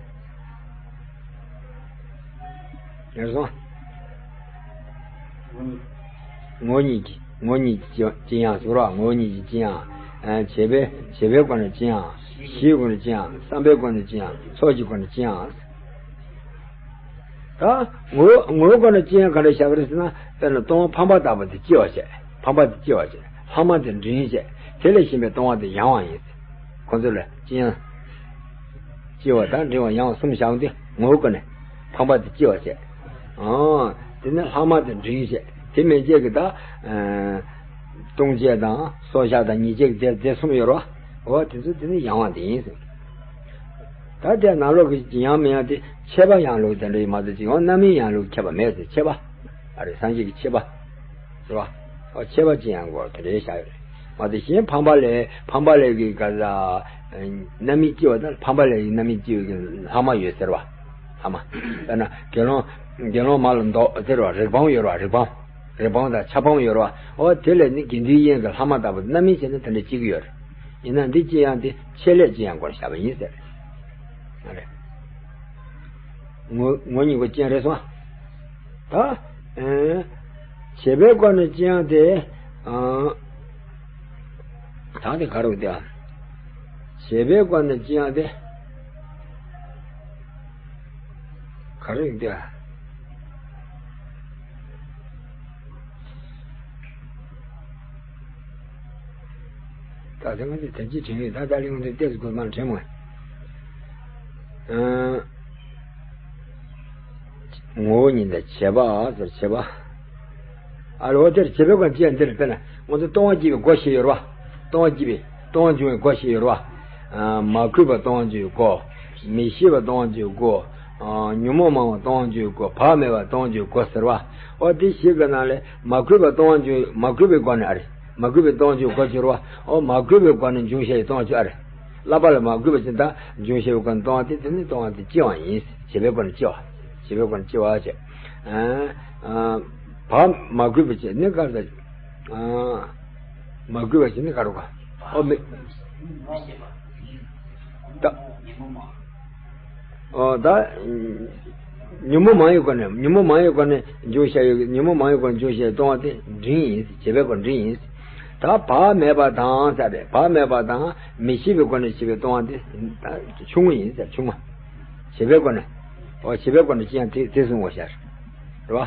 ཡར་སོང་། ངོ་བོ་ཉིད་ཀྱི་ངོ་བོ་ཉིད་ཀྱི་ལྕི་ཡང་ཟེར་རོ། ངོ་བོ་ཉིད་ཀྱི་ལྕི་ཡང་། ཨ་བྱས་པའི་བྱས་པའི་སྒོ་ནས་ལྕི་ཡང་། གཞིའི་སྒོ་ནས་ལྕི་ཡང་། བསམ་པའི་སྒོ་ནས་ལྕི་ཡང་། ཚོགས་ཀྱི་སྒོ་ནས་ལྕི་ཡང་། ད་ངོ་བོ་ངོ་བོའི་སྒོ་ནས་ལྕི་ཡང་ག་འདྲ་བཞག་གི་རེད་ཟེར་ན། དཔེར་ན་ལྟུང་བ་ཕམ་པ་ལྟ་བུ་དེ་ལྕི་བ་བྱས། ཕམ་པ་དེ་ལྕི་བ་བྱས། ལྷག་མ་དེ་འབྲིང་བྱས། དེ་ལས་གཞན་པའི་ལྟུང་བ་དེ་ཡང་བ་ཡིན། ཁོ་ཚོ་ལ་ལྕི་ཡང་། ལྕི་བ་དང་འབྲིང་བ་ཡང་བ་གསུམ་བཞག་སྟེ་ངོ་བོའི་སྒོ་ནས་ཕམ་པ་དེ་ལྕི་བ་བྱས། ཨང་། དེ་ནས་ལྷག་མ་དེ་འབྲིང་བྱས། དེ་མན་ཆད་ཀྱི་ད། ལྟུང་བྱེད་དང་སྲོག་ཆགས་དང་ཉེས་བྱས་ཀྱི་དེ་དེ་གསུམ་ཡོད་རོ། འོ་དེ་ཚོ་དེ་ནི་ཡང་བ་དེ་ཡིན་ཟེར། ད་དེ་ནང་ལོགས་ཀྱི་ཡང་མིན་ཡང་དེ་ཁྱད་པར་ཡང་ལུགས་དེ་འདྲ་ཡིན་མ་གཏོགས་ཅིག་ཡང་རྣམ་སྨིན་ཡང་ལུགས་ཁྱད་པར་མེད་ཟེར། ཁྱད་པར། ཨ་རེ་སངས་རྒྱས་ཀྱི་ཁྱད་པར། རེད་བ། ཨོ་ཁྱད་པར་ཅན་ཡང་གོ་དེ་འདྲའི་བཞག་ཡོད་རེད། མ་དེ་གཞན་ཕམ་པ་ལས་ཕམ་པ་ལས་ཀྱི་ག་ས། རྣམ་སྨིན་སྐྱེ་བ་དང་ཕམ་པ་ལས་ཀྱི་རྣམ་སྨིན་སྐྱེ་བའི་གི་ལྷག་མ་ཡོད་ཟེར་བ། ལྷག་མ། དཔེར་ན་དགེ་སློང་། དགེ་སློང་མ་ལ་མདོག་ཟེར་བ་རིགས་སྤང་ཡོད་ར། རིགས་སྤང་། རིགས་སྤང་དང་ཆ་སྤང་ཡོད་ར། འོ་དེ་ལས་ནི་དགེ་འདུན་དབྱེན་གྱི་ལྷག་མ་ལྟ་བུ་རྣམ་སྨིན་བྱས་ན་དེ་འདྲ་གཅིག་ཡོད་རེད། ཡིན་ན་འདི་ཅི་ཡང་དེ་ཆེད་ལས་ཅི་ཡང་སྒོ་ནས་བཞག་པ་ཡིན་ཟེར། ཨ་རེད། ངོ་ངོ་གཉིས་པོ་ཅན་རེད་སོང་། ད། ཨེ། བྱེད་པའི་སྒོ་ནས་ཅི་ཡང་དེ། ཨ། ད་དེ་ག་རེ་དེ། བྱེད་པའི་སྒོ་ནས་ཅི་ཡང་དེ། ག་རེ་དེ། ད་དེ་ང་ཚོས་དོན་གཅིག་དྲན་ཡོད། ད་ད་ལིང་དེ་ཏོག་ཙམ་གོ་མ་དྲན་མོད། ཨ། ངོ་བོ་ཉིད་དང་བྱེད་པ་ཟེར། བྱེད་པ། ཨ་རོ་དེར་བྱེད་པའི་སྒོ་ནས་ཅི་ཡང་འདིར། དཔེར་ན་ང་ཚོ་སྟོང་པ་སྐྱེས་པའི་སྒོ་ཞིག་ཡོད་རེད་བ། སྟོང་པ་སྐྱེས་པའི་སྟོང་པ་འབྱུང་བའི་སྒོ་ཞིག་ཡོད་རེད་བ། ཨ། མ་གུས་པ་སྟོང་པ་འབྱུང་བའི་སྒོ། མི་ཤེས་པ་སྟོང་པ་འབྱུང་བའི་སྒོ། ཨ། ཉོན་མོངས་མང་བ་སྟོང་པ་འབྱུང་བའི་སྒོ། བག་མེད་པ་སྟོང་པ་འབྱུང་བའི་སྒོ་ཟེར་བ། འོ་དེ་བཞི་གི་ནང་ལས་མ་གུས་པ་སྟོང་པ་འབྱུང་། མ་གུས་པའི་སྒོ་ནས། ཨ་རེ། མ་གུས་པའི་སྟོང་པ་འབྱུང་བའི་སྒོ་ཅི་རེད་བ། འོ་མ་གུས་པའི་སྒོ་ནས་འབྱུང་བྱ་ཡི་སྟོང་པ་ཅི། ཨ་རེ། བསླབ་པ་ལ་མ་གུས་པ་ཅིག་དང་འབྱུང་བྱ་བའི་སྒོ་ནས་སྟོང་པ་དེ། དེ་ནི་སྟོང་པ་དེ་ལྕི་བ་ཡིན། བྱེད་པའི་སྒོ་ནས་ལྕི་བ། བྱེད་པའི་སྒོ་ནས་ལྕི་བ་བྱེད། ཨ། ཨ། བག་མ་གུས་པ་བྱེད་ནི་ག་རེ། ཨ། མ་གུས་པ་བྱེད་ནི་ག་རེ་ག། ཨོ་མི། ད། ཨོ་ད། ཉོན་མོངས་མང་བའི་སྒོ་ནས། ཉོན་མོངས་མང་བའི་སྒོ་ནས་འབྱུང་བྱ་ཡི། ཉོན་མོངས་མང་བའི་སྒོ་ནས་འབྱུང་བྱ་ཡི་སྟོང་པ་དེ་འབྲིང་ཡིན། བྱེད་པའི་སྒོ་འབྲིང་ཡིན། ད་བག་མེད་པ་དང་ཟེར་རེད། བག་མེད་པ་དང་མི་ཤེས་པའི་སྒོ་ནས་བྱེད་པའི་སྟོང་པ་དེ་ད་ཆུང་ངུ་ཡིན་ཟེར། ཆུང་ངུ། བྱེད་པའི་སྒོ་ནས། ཨོ་བྱེད་པའི་སྒོ་ནས་ཅི་ཡང་དེ་དེ་གསུང་བ་ཤར། རེད་བ།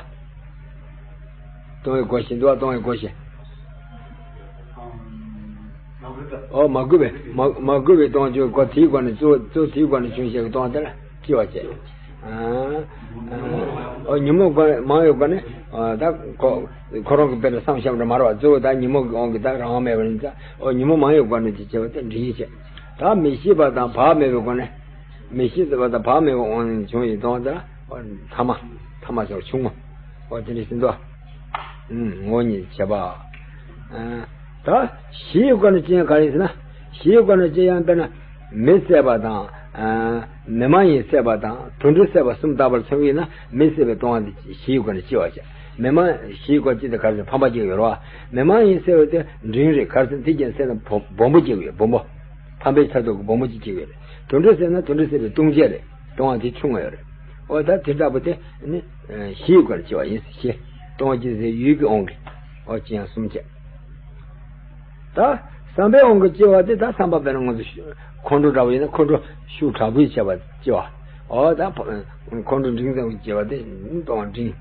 སྟོང་པའི་སྒོ་བཞི་འདུག་བ། སྟོང་པའི་སྒོ་བཞི། ཨོ་མ་གུས་པའི། མ་མ་གུས་པའི་སྟོང་པ་འབྱུང་བའི་སྒོ། དེའི་སྒོ་ནས་གཙོ་བོ་གཙོ་བོ་དེའི་སྒོ་ནས་བྱུང་བྱས་ཀྱི་སྟོང་པ་དེ་ལ་ལྕི་བ་བྱེད། ཨ། ཨོ་ཉོན་མོངས་སྒོ་མང་བའི་སྒོ་ནས། ཨ། ད་ཁོ་ཁོ་རང་གི་དཔེ་ལ་བསམ་ཤེས་པ་འདྲ་མ་རེད་བ། གཙོ་བོ་ད་ཉོན་མོངས་ཀྱི་དབང་གིས་ད་རང་དབང་མེད་པ་ཡིན་ཙང་། ཨོ་ཉོན་མོངས་མང་བའི་སྒོ་ནས་ཅི་བྱེད་པ་དེ་འབྲིང་བྱེད། ད་མི་ཤེས་པ་དང་བག་མེད་པའི་སྒོ་ནས། མི་ཤེས་པ་དང་བག་མེད་པའི་དབང་ནས་བྱུང་བའི་སྟོང་པ་དེ་ལ། ཨོ་ཐ་མ། ཐ་མ་ཟེར་བ་ཆུང་ངུ། ཨོ་དེ་འདྲ་ཟེར་འདུག། ཨུམ། ངོ་བོ་ཉིད་བྱེད་པ། ཨ། ད་བཞིའི་སྒོ་ནས་ཅི་ཡང་ག་རེ་ཟེར་ན། བཞིའི་སྒོ་ནས་ཅི་ཡང་དཔེར་ན། མི་བསད་པ་དང་། ཨ། མི་མ་ཡིན་བསད་པ་དང་དུད་འགྲོ་བསད་པ་གསུམ་ལྟ་བུར་མཚོན་གྱི་ཡིན་ན། མི་བསད་པའི་ལྟུང་བ་འདི་བཞིའི་སྒོ་ནས་ལྕི་བ་བྱེད། མི་མ། བཞིའི་སྒོ་ནས་ལྕི་དེ་ག་རེ་ཟེར། ཕམ་པ་སྐྱེ་གི་ཡོད་རེད་བ། མི་མ་ཡིན་བསད་པ་དེ་འབྲིང་རེད། ག་རེ་ཟེར་ན་དེ་ཀྱང་བསད་ན་སྦོམ་སྦོམ་པོ་སྐྱེ་གི་ཡོད། སྦོམ་པོ། ཕམ་པའི་ཆ་ཐོག་གི་སྦོམ་པོ་ཅིག་སྐྱེ་གི་ཡོད་རེད། དུད་འགྲོ་བསད་ན་དུད་འགྲོ་བསད་པའི་ལྟུང་བྱེད་རེད། ལྟུང་བ་དེ་ཆུང་བ་ཡོད་རེད། ཨོ་ད་དེ་ལྟ་བུ་དེ་ནི་བཞིའི་སྒོ་ནས་ལྕི་བ་ཡིན་ཟེར། བཞི། ལྟུང་བ་སྐྱེ་སའི་ཡུལ་གྱི་དབང་གིས། ཨོ་ལྕི་ཡང་གསུམ་བྱས། ད་བསམ་པའི་དབང་གིས་ལྕི་བ་དེ། ད་བསམ་པ་དཔེར་ན་ང་ཚོ་ཤུ་ཁོང་ཁྲོ་འདྲ་བོ་ཡིན་ན་ཁོང་ཁྲོ་ཤུགས་དྲག་པོས་བྱས་པ་ལྕི་བ། ཨོ་ད་ཕ་ཁོང་ཁྲོ་འབྲིང་ཙམ་གྱིས་བྱས་པ་དེ་ལྟུང་བ་འབྲིང་།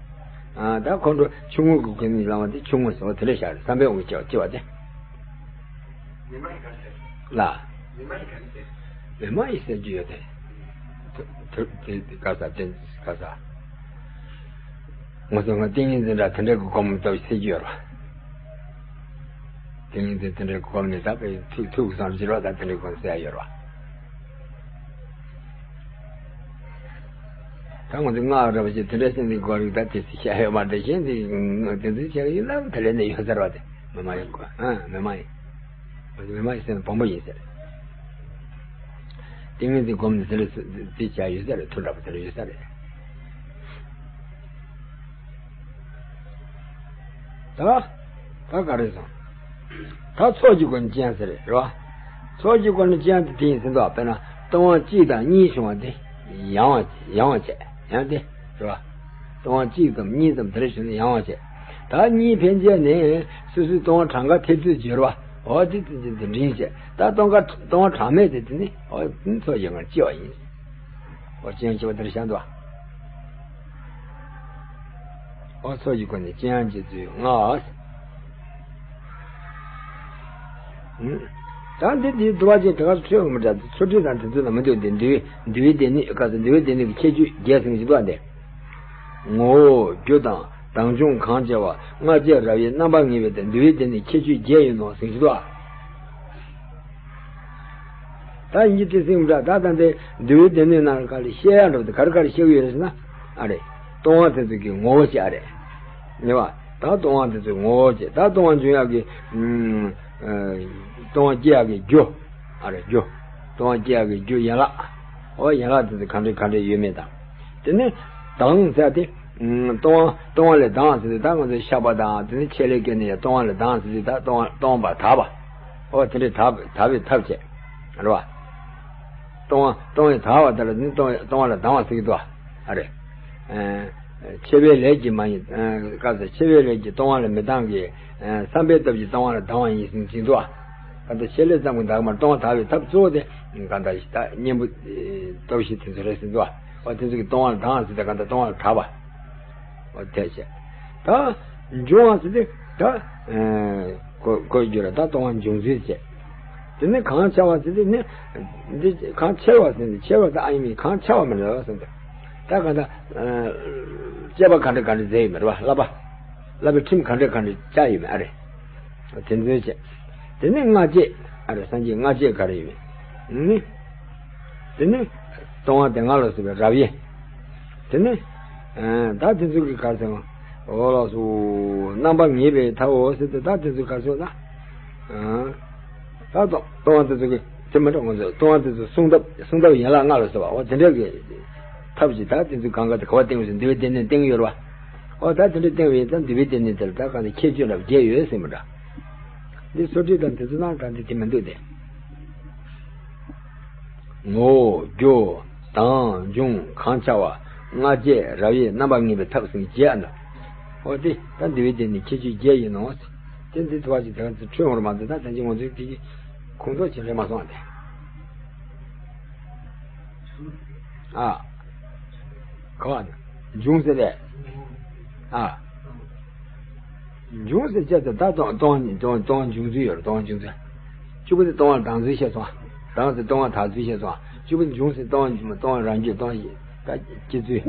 ཨ་ད་ཁོང་ཁྲོ་ཆུང་ངུ་གི་སྒོ་ནས་བསླང་བ་དེ་ཆུང་ངུ་ཟེར་བ་དེ་འདྲ་བཞག་རེད། བསམ་པའི་དབང་གིས་བྱས་པ་ལྕི་བ་དེ། མི་མ་ཡིན་ག་རེ་ཟེར། ལ། མི་མ་ཡིན་ག་རེ་ཟེར། མི་མ་ཡིན་ཟེར་རྒྱུ་ཡོད་དེ། དེ་དེ་དེ་ག་ས་དེ་ག་ས། ང་ཚོ་ང་ཏིང་ངེ་འཛིན་འདྲ་དེ་འདྲ་གི་སྒོམ་ལྟ་བུ་ཟེར་རྒྱུ་ཡོད་རེད་བ། ཏིང་ངེ་འཛིན་དེ་འདྲའི་སྒོམ་ནས་ད་དཔེ་ཐུགས་ཐུགས་བསམ་བཞིན་རོ། ད་དེ་འདྲའི་སྒོམ་ཟེར་ཡ་ཡོད་རེད་བ། ད་ང་ཚོ་སྔགས་འདྲ་བ་ཞིག་དེ་འདྲ་ཟེར་ནས་སྒོམ་རིགས་ད་དེ་ཚོ་བཤད་ཡོད་མ་རེད། གཞན་དེ་དེ་ཚོ་བཤད་ཡིན་ན་དེ་ལས་ནས་ཡོད་ས་རེད་བ། དེ་མི་མ་ཡིན་སྒོམ། ཨ་མི་མ་ཡིན། མི་མ་ཡིན་ཟེར་ན་སྦོམ་པོ་ཡིན་ཟེར། ཏིང་ངེ་འཛིན་སྒོམ་ནས་དེ་འདྲ་དེ་བྱ་ཡོད་ས་རེད། ཐུགས་འདྲ་པོ་དེ་འདྲ་ཡོད་ས་རེད། ད་ད་ག་རེ་སོང་། ད་ཚོགས་ཀྱི་སྒོ་ནས་ཅི་ཡང་ཟེར་རེད་བ། ཚོགས་ཀྱི་སྒོ་ནས་ཅི་ཡང་དེ་དེ་ཡིན་ཟེར་འདུག། དཔེར་ན་ལྟུང་བ་གཅིག་དང་གཉིས་བྱུང་བ་དེ་ཡང་བ་ཡང་བ་བྱས་ཡང་དེ་རེད་བ། ལྟུང་བ་གཅིག་ཙམ་གཉིས་ཙམ་དེ་འདྲ་བྱུང་ན་ཡང་བ་བྱས། ད་གཉིས་ཕན་ཆད་ནས་སོ་སོའི་ལྟུང་བ་གྲངས་ཀ་ཐེབས་ཚུལ་བརྗོད་རེད་བ། འོ་དེ་དེ་དེ་འབྲིང་བྱས། ད་ལྟུང་བ་ལྟུང་བ་གྲངས་མེད་དེ་དེ་ནི་འོ་དེ་ཚོགས་ཀྱི་སྒོ་ནས་ལྕི་བ་ཡིན། འོ་ཅི་ཡང་ལྕི་བ་དེ་འདྲ་བཞག་འདུག། འོ་ཚོགས་ཀྱི་སྒོ་ནས་ཅི་ཡང་ལྕི་ཚུལ་ལྔ། ད་འདི་འདི་འདུལ་བ་ཅན་དེ་ག་ཚོད་འཕྲོས་འོང་མི་འདྲ། ཚོ་ཁྲིད་དང་དེ་ཚོ་ལ་མི་འདུག་སྟེ། འདུལ་བའི་འདུལ་བའི་སྡེ་སྣོད་ག་ཚོད། འདུལ་བའི་སྡེ་སྣོད་ཀྱི་ཁྱད་ཆོས་བརྒྱད་ཟེར་གྱི་འདུག་སྟེ། ངོ་བོ་རྒྱུ་དང་དང་བྱུང་གང་སྐྱེ་བ། སྔ་ཕྱི་རབ་དབྱེ་རྣམ་པར་ངེས་པའི་སྟེང་། འདུལ་བའི་སྡེ་སྣོད་ཁྱད་ཆོས་བརྒྱད་ཡིན་ནོ་ཟེར་གྱི་འདུག། ད་ཡིན་གྱི་དེ་སེམས་འདྲ། ད་ད་འདི་འདུལ་བའི་སྡེ་སྣོད་ནང་ལ་ག་ལ་བཤད་ཡ་འགྲོ་དེ་ག་རེ་ག་རེ་བཤད་ཀྱི་ཡོད་རེད་ཟེར་ན། ཨ་རེ། ལྟུང་བ་དེ་ཚོ་གི་ངོ་བོ་བྱས། ཨ་རེ། ཉེ་བ། ད་ལྟུང་བ་དེ་ཚོའི་ངོ་བོ་བྱས། ད་ལྟུང་བ་འབྱུང་ཡག་གི། ཨུམ། ཨ། ལྟུང་བ་སྐྱེ་ཡག་གི་རྒྱུ། ཨ་རེ་རྒྱུ། ལྟུང་བ་སྐྱེ་ཡག་གི་རྒྱུ་ཡན་ལག། འོ་ཡན་ལག་དེ་ཚོ་ག་འདྲ་ག་འདྲ་ཡོད་མེད་དང་། དེ་ནས་དང་ཟེར་དེ། ལྟུང་བ་ལྟུང་བ་ལས་ལྡང་བ་ཟེར་དུས་ད་ང་ཚོས་བཤགས་པ་དང་དེ་ནི་ཆད་ལས་སྐྱེས་ནས་ཡང་ལྟུང་བ་ལས་ལྡང་ཟེར་དུས་ད་ལྟུང་བ་ལྟུང་བ་དག་པ། ཨོ་དེ་འདྲའི་དག་དག་པའི་ཐབས་བྱས། རེད་བ། ལྟུང་བ་ལྟུང་བས་དག་པ་དེ་ལ་ནི་ལྟུང་བ་ལྟུང་བ་ལས་ལྡང་བ་ཟེར་གྱི་འདུག་བ། ཨ་རེད། ཆད་པའི་ལས་ཀྱིས་མ་ཡིན། སྐབས་སུ་ཆད་པའི་ལས་ཀྱིས་ལྟུང་བ་ལས་མི་ལྡང་གི། བསམ་པའི་སྟོབས་ཀྱིས་ལྟུང་བ་ལས་ལྡང་བ་ཡིན་ཟེར་གྱི་འདུག་བ། གང་ལྟར་ཆད་ལས་ཙམ་གྱིས་འདག་མ་ལྟུང་བ་དག་པའི་ཐབས་གཙོ་བོ་དེ་གང་ལྟར་ད་གཉེན་པོ་སྟོབས་བཞི་དེ་ཚོ་རེད་ཟེར་འདུག་བ། ཨོ་དེ་ཚོ་གིས་ལྟུང་བ་ལས་ལྡང་ཟེར་ཏེ་གང་ལྟར་ལྟུང་བ་ལས་དག་པ། ཨོ་དེ་བྱས། ད་འབྱུང་བ་ཟེར་ཏེ་ད་གོ་གོ་རྒྱུ་རེད། ད་ལྟུང་བ་འབྱུང་ཚུལ་བྱས། དེ་ནི་གང་འཆར་བ་ཟེར་ཏེ་ནི་འདི་གང་འཆར་བ་ཟེར་ཏེ་འཆར་བ་ད་ཨ་ཡིན་མིན་གང་འཆར་བ་མི་འདྲ་བ་ཟེར་ཏེ། ད་གང་ལྟར་དཔྱད་པ་ག་འདྲ་ག་འདྲ་མཛད་ཡོད་མེད་རེད་བ། བསླབ་པ་བསླབ་པའི་ཁྲིམས་ག་འདྲ་ག་འདྲ་བཅའ་ཡོད་མེད་ཨ་རེད། དེ་ཚོའི་ཆེད། དེ་ནས་སྔ་བྱས། ཨ་རེ་སངས་རྒྱས་སྔ་བྱས་ག་རེ་ཡིན་མིན། དེ་ནི་ལྟུང་བ་དེ་སྔ་ལ་སོགས་པའི་རབ་དབྱེ། དེ་ནི་ད་དེ་ཚོ་གི་ག་རེ་ཟེར་བ། འོ་ལགས་སོ། རྣམ་པ་ངེས་པའི་ཐབས་འོ་ཟེར་ཏེ་ད་དེ་ཚོ་ག་རེ་ཟེར་ན། ད་ལྟུང་བ་དེ་ཚོ་གི་དེ་མི་འདྲ་ང་ཚོ་ལྟུང་བ་དེ་ཚོ་སྲུང་ཐབས་སྲུང་ཐབས་ཡན་ལག་ལྔ་ལ་སོགས་པ་འོ་དེ་འདྲ་གི་ཐབས་ཀྱིས་ད་དེ་ཚོ་གང་ག་དེ་ག་བ་བསྟེན་དགོས་ཟེར་འདུལ་བའི་སྡེ་སྣོད་བསྟེན་གྱི་ཡོད་རེད་བ། ཨོ་ད་དེ་འདྲ་བསྟན་པ་ཡིན་ཙང་འདུལ་བའི་སྡེ་སྣོད་དེ་ལ་ད་གང་ལྟར་ཁྱད་ཆོས་རབ་བརྒྱད་ཡོད་ཟེར་མི་འདྲ། འདི་སོ་ཁྲིད་དང་དེ་ཚོ་ནང་གང་ལྟར་དེ་མི་འདུག་སྟེ། ངོ་བོ་རྒྱུ་དང་འབྱུང་གང་འཆར་བ་སྔ་བྱས་རབ་དབྱེ་རྣམ་པ་ངེས་པའི་ཐབས་ཟེར་བརྒྱད་ཨ་ནི། ཨོ་དེ་ད་འདུལ་བའི་སྡེ་སྣོད་ཁྱད་ཆོས་བརྒྱད་ཡིན་ནོ། དེ་འདི་ཐུ་བ་ཅིག་དེ་ག་ཚོད་འཕྲོས་འོང་ར་མ་འདུག་ད་ད་ཅི་ང་ཚོས་དེ་གི་ཁུངས་གཏོགས་བྱེད་རེ་མ་སོང་ཨ་དེ། ཨ། ག་བ་ན། འབྱུང་ཟེར་ཏེ། ཨ། འབྱུང་ཟེར་བྱས་ཏེ་ད་ལྟུང་ལྟུང་ལྟུང་ལྟུང་བ་འབྱུང་ཚུལ་ཡོད་རེད། ལྟུང་བ་འབྱུང་ཚུལ། གཅིག་པུ་དེ་ལྟུང་བ་ལྡང་ཚུལ་བཤད་སོང་། ལྡང་ཟེར་ལྟུང་བ་དག་ཚུལ་བཤད་སོང་། གཅིག་པུ་འབྱུང་ཟེར་ལྟུང་བ་ལྟུང་བ་རང་རྒྱུད་ལྟུང་བ་ད་སྐྱེ་ཚུལ།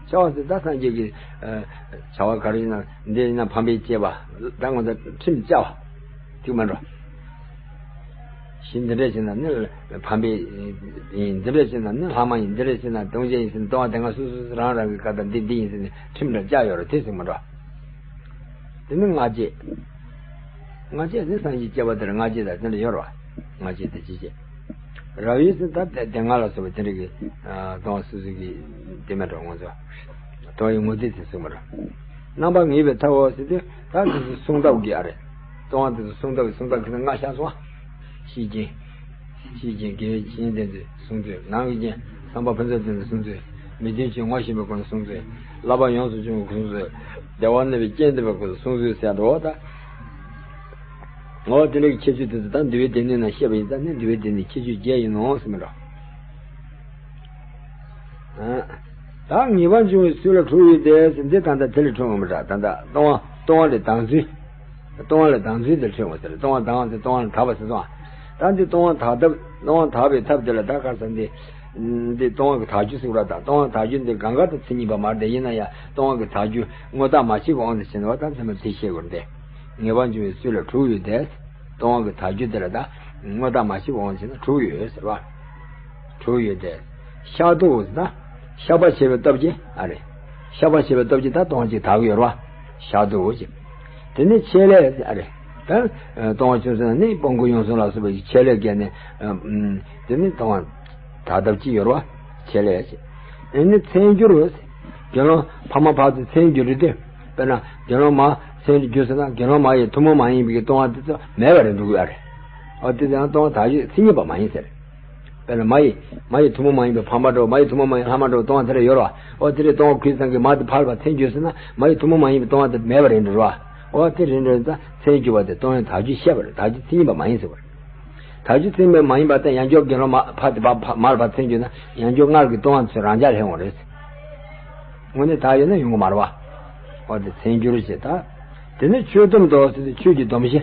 འཆར་བ་ཟེར་ད་སངས་རྒྱས་ཀྱི་བྱ་བ་ག་རེ་ཡིན་ན་འདི་ཡིན་ན་ཕམ་པའི་བཅས་པ་ད་ང་ཚོ་ཁྲིམས་བཅའ་བ། ཐིག་མ་འགྲོ། གཞི་འདི་འདྲ་བྱས་ན་ནི་ཕམ་པའི་ཡིན། འདི་འདྲ་བྱས་ན་ནི་ལྷག་མ་ཡིན། འདི་འདྲ་བྱས་ན་ལྟུང་བྱེད་ཡིན་ཟེར་ནས་ལྟུང་བ་དེ་སྔ་སོ་སོ་སོ་རང་རང་གི་བཀའ་ལྟར་འདི་འདི་ཡིན་ཟེར་ནས་ཁྲིམས་འདྲ་བཅའ་ཡོད་རེད། དེ་ཟེར་མ་འགྲོ། དེ་ནི་སྔ་བྱས། སྔ་བྱས་ནི་སངས་རྒྱས་བཅས་པ་དེར་སྔ་བྱས་དང་དེ་འདྲ་ཡོད་རེད་བ། སྔ་བྱས་དེ་ཅི་བྱེད། རབ་དབྱེ་ཟེར་ད་དེ་དེ་སྔ་ལ་སོགས་པའི་དེ་འདྲ་གི་ལྟུང་བ་སོ་སོ་གི་དེ་མེད་འགྲོ་ང་ཚོ་ལྟུང་བའི་ངོ་ཚུལ་དེ་གསུངས་པ་རེད། རྣམ་པ་ངེས་པའི་ཐབས་འོ་ཟེར་དུས་ད་དེ་ཚོ་སྲུང་ཐབས་ཀྱི་ཨ་རེད། ལྟུང་བ་དེ་ཚོ་སྲུང་ཐབས་ཀྱི་སྲུང་ཐབས་ཀྱི་ལྔ་ཤར་སོང་བ། ཤེས་བཞིན། ཤེས་བཞིན་དགེ་བའི་བཤེས་གཉེན་དེ་ཚོས་སྲུང་ཚུལ། ནང་གི་རྐྱེན་བསམ་པ་ཕུན་ཚོགས་ཅན་དུ་སྲུང་ཚུལ། མི་མཐུན་ཕྱོགས་ངོ་ཤེས་པའི་སྒོ་ནས་སྲུང་ཚུལ། བསླབ་པ་ཡོངས་སུ་སྦྱོང་བའི་སྒོ་ནས་སྲུང་ཚུལ། བདེ་བར་གནས་པའི་རྐྱེན་ལྡན་པའི་སྒོ་ནས་སྲུང་ཚུལ་ཟེར་འགྲོ་བ་དང་། འོ་དེ་འདྲའི་ཁྱད་ཆོས་དེ་ཚོ་ད་འདུལ་བའི་སྡེ་སྣོད་ནང་བཤད་པ་ཡིན་ཙང་ནི་འདུལ་བའི་སྡེ་སྣོད་ཁྱད་ཆོས་བརྒྱད་ཡིན་ནོ་ཟེར་མི་འགྲོ། ད་ངེས་པར་འབྱུང་བའི་ཚུལ་ལ་དྲུག་ཡོད་དེ་ཟེར་འདི་ད་ལྟ་དེ་ལས་འཕྲོས་འོང་བ་འདྲ། ད་ལྟ་ལྟུང་བ་ལྟུང་བ་ལས་ལྡང་ཚུལ། ལྟུང་བ་ལས་ལྡང་ཚུལ་དེ་འཕྲོས་འོང་ཟེར། ལྟུང་བ་ལྡང་བ་ཟེར་ལྟུང་བ་ལས་དག་པ་ཟེར་སོང་། ད་འདི་ལྟུང་བ་དག་ཐབས་ལྟུང་བ་དག་པའི་ཐབས་དེ་ལ་ད་ག་ཟེར་འདི། འདི་ལྟུང་བ་གི་དག་རྒྱུ་ཟེར་བ་དང་ལྟུང་བ་དག་རྒྱུ་འདི་གང་ག་དང་མཚན་ཉིད་པ་མ་རེད་དེ། ཡིན་ན་ཡང་ལྟུང་བ་གི་དག་རྒྱུ་དངོས་བཏགས་མ་སྐྱེས་པའི་དབང་དུ་བྱས་ནས་བ་ད་མཚན་མ་དེ་བཤད་དགོས་རེད་དེ། ངེས་པར་འབྱུང་བའི་ཚུལ་ལ་དྲུག་ཡོད་དེ། ལྟུང་བ་གི་དག་རྒྱུ་དེ་ལ་ད་དངོས་བཏགས་མ་སྐྱེས་པའི་དབང་དུ་བྱས་ན་དྲུག་ཡོད་ཟེར་བ། དྲུག་ཡོད་དེ། བཤགས་སྡུག་ཟེར་ན། བཤགས་པ་བྱེད་པའི་སྟོབས་ཀྱིས་ཨ་རེ། བཤགས་པ་བྱེད་པའི་སྟོབས་ཀྱིས་ད་ལྟུང་བ་ཅིག་དག་གི་ཡོད་རེད་བ། བཤགས་སྡུག་ཅིག་དེ་ནས་ཆད་ལས་ཨ་རེ། ད་ལྟུང་བ་ཆུང་ཟེར་ན་ནི་སྤོང་བའི་ཡོངས་སུ་ལ་སོགས་པའི་ཆད་ལས་བརྒལ་ནས། དེ་ནི་ལྟུང་བ་དག་ཐབས་ཅིག་ཡོད་རེད་བ། ཆད་ལས་ཅིག་དེ་ནི་མཚན་གྱུར། དགེ་སློང་ཕ་མ་བར་དུ་མཚན་གྱུར་རེད་དེ། དཔེར་ན་དགེ་སློང་མ་མཚན་གྱུར་ཟེར་ན་དགེ་སློང་མ་ཡི་ཐུན་མོང་མ་ཡིན་པའི་ལྟུང་བ་དེ་ཚོ་མེད་པ་རེད་འགྲོ་གི་ཨ་རེ། ཨོ་དེ་ཚོ་ཡང་ལྟུང་བ་དག་རྒྱུ་མཚན་ཉིད་པ་མ་ཡིན་ཟེར། དཔེར་ན་མ་ཡི་མ་ཡི་ཐུན་མོང་མ་ཡིན་པའི་ཕ་མ་འདྲ་བོ། མ་ཡི་ཐུན་མོང་མ་ཡིན་ལྷ་མ་འདྲ་བོ་ལྟུང་བ་དེ་འདྲ་ཡོད་རེད་བ། ཨོ་དེ་འདྲའི་ལྟུང་བ་གུས་བསམ་གྱིས་མ་དེ་ཕར་ལ་ཕར་མཚན་གྱུར་ཟེར་ན་མ་ཡི་ཐུན་མོང་མ་ཡིན་པའི་ལྟུང་བ་དེ་མེད་པ་རེད་འགྲོ་རེད་བ། ཨོ་དེ་རེད་འགྲོ་ཙང་མཚན་གྱུར་པ་དེ་ལྟུང་བའི་དག་རྒྱུ་བཤད་པ་རེད། དག་རྒྱུ་མཚན་ཉིད་པ་མ་ཡིན་ཟེར་བ་རེད། དག་རྒྱུ་མཚན་ཉིད་པ་མ་ཡིན་པ་དེ་ཡང་བསྐྱར་དགེ་སློང་མ་ཕ་དེ་ཕ་ཕ་མར་ཕར་མཚན་གྱུར་ན་ཡང་བསྐྱར་སྔར་གྱི་ལྟུང་བ་ཚོ་རང་འཇགས་སླེབས་འོང་རེད། དངོས་གནས་དག་ཡོད་ན་ཡོང་གི་མ་རེད་བ། ཨོ་དེ་མཚན་གྱུར་ཞེས་ད། དེ་ནི་ཆོས་སྡོམ་དོ་ཟེར་ཏེ་ཆོས་ཀྱི་སྡོམ་གཞི།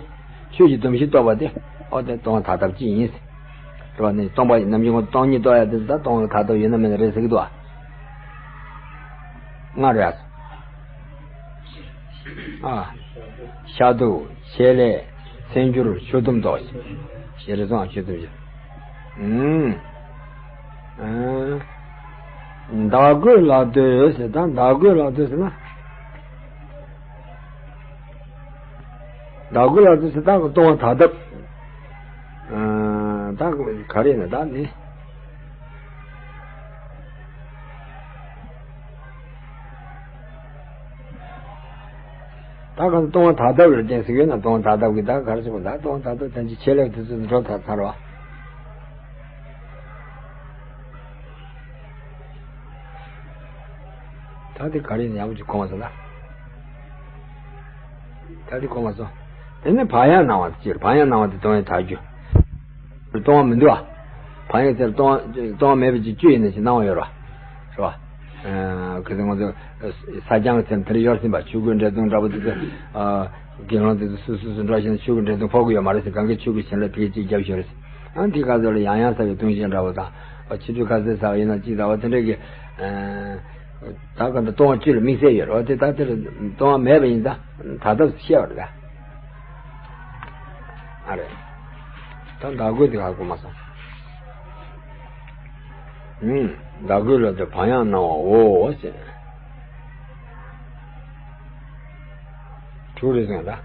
ཆོས་ཀྱི་སྡོམ་གཞི་རྟོགས་པ་དེ་ཨོ་དེ་ལྟུང་བ་དག་ཐབས་ཅིག་ཡིན། རེད་བ། ནི་སྟོང་པ་ཡིན་ནམ་རྒྱུན་ཁོ་སྟོང་ཉིད་རྟོགས་ཡ་དེ་ད་ལྟུང་བ་དག་ཐབས་ཡོད་ན་མེད་ན་རེད་ཟེར་གྱི་འདུག་བ། ལྔ་རེད་ཨ། ཨ། བཤགས་སྡུག་ཆད་ལས། མཚན་གྱུར། ཆོས་སྡོམ་དོ། ཞེས་རེ་ཟུང་ཆོས་སྡོམ་བཞི། ཨུམ། ཨ། བདག་བསྐུལ་ལག་བསྟོད་ཟེར་ད་བདག་བསྐུལ་ལག་བསྟོད་ཟེར་ན། བདག་བསྐུལ་ལག་བསྟོད་ཟེར་ད་ལྟུང་བ་དག་ཐབས། ཨ། ད་ག་རེ་ཡིན་ན་ད་ནི། ད་གང་ལྟར་སྟོང་པ་དག་ལྟ་བུ་ལ་བརྟེན་ཟེར་གྱི་ཡོད་ན། སྟོང་པ་དག་ལྟ་བུ་གི་ད་ག་རེ་ཟེར་དགོས། ད་སྟོང་པ་དག་ལྟ་བུ་དོན་གྱི་ཆེད་ལས་དེ་ཚོ་འགྲོ་ཚར་ཚར་བ། ད་དེ་ག་རེ་ཡིན་ཡག་པོ་ཅིག་གོ་མ་སོང་ད། ད་དེ་གོ་མ་སོང་། དེ་ནས་བག་ཡངས་སྣང་བ་དེ་ཅི་རེད། བག་ཡངས་སྣང་བ་དེ་སྟོང་པའི་དག་རྒྱུ། སྟོང་པ་མི་འདུག་བ། བག་ཡངས་ཟེར་སྟོང་སྟོང་པ་མེད་པ་ཅིག་བཅུ་ཡིན་ན་ཞིག་སྣང་བ་ཡོད་རེད་བ། རེད་བ། ཨ། གལ་སྲིད་ང་ཚོ་ས་སྤྱང་ཟེར་དེར་ཡོད་ཟིན་པ། ཆོས་སྐུའི་འབྲས་ལྟུང་འདྲ་པོ་དེ་ཚོ། ཨ། དགེ་སློང་དེ་ཚོ་སུ་སུ་སུ་འགྲོ་བཞིན་ཆོས་ཀྱི་འབྲས་ལྟུང་ཕོག་གི་ཡོད་མ་རེད་ཟེར། གང་གི་ཆོས་ཀྱི་བྱིན་རླབས་ཕལ་ཆེར་རྒྱབ་ཤོར་རེད། ཨ། འདི་ག་ཚོད་ལ་ཡང་ཡང་ཟ་བའི་ལྟུང་བཤད་འདྲ་པོ་དང་། ཨ། ཆོས་དུས་ཁ་ཟས་ཟ་བ་ཡིན་ན་ཅི་ཟ་བ་དེ་འདྲ་གི། ཨ། ད་ག་འདི་སྟོང་པ་བཅུ་ལ་དམིགས་བསལ་ཡོད་རེད་བ། དེ་ད་དེར་སྟོང་པ་མེད་པ་ཡིན་ཙང་ད་ལྟ་བཤད་པ་རེད་ད། ཨ་རེད། ད་བདག་རྒོད་དེ་ག་གོ་མ་སོང་། ཨུམ། བདག་རྒོད་ལ་དེ་བག་ཡངས་སྣང་བའོ་ཟེར། དྲུག་རེད་ཟེར་ད། ཨ་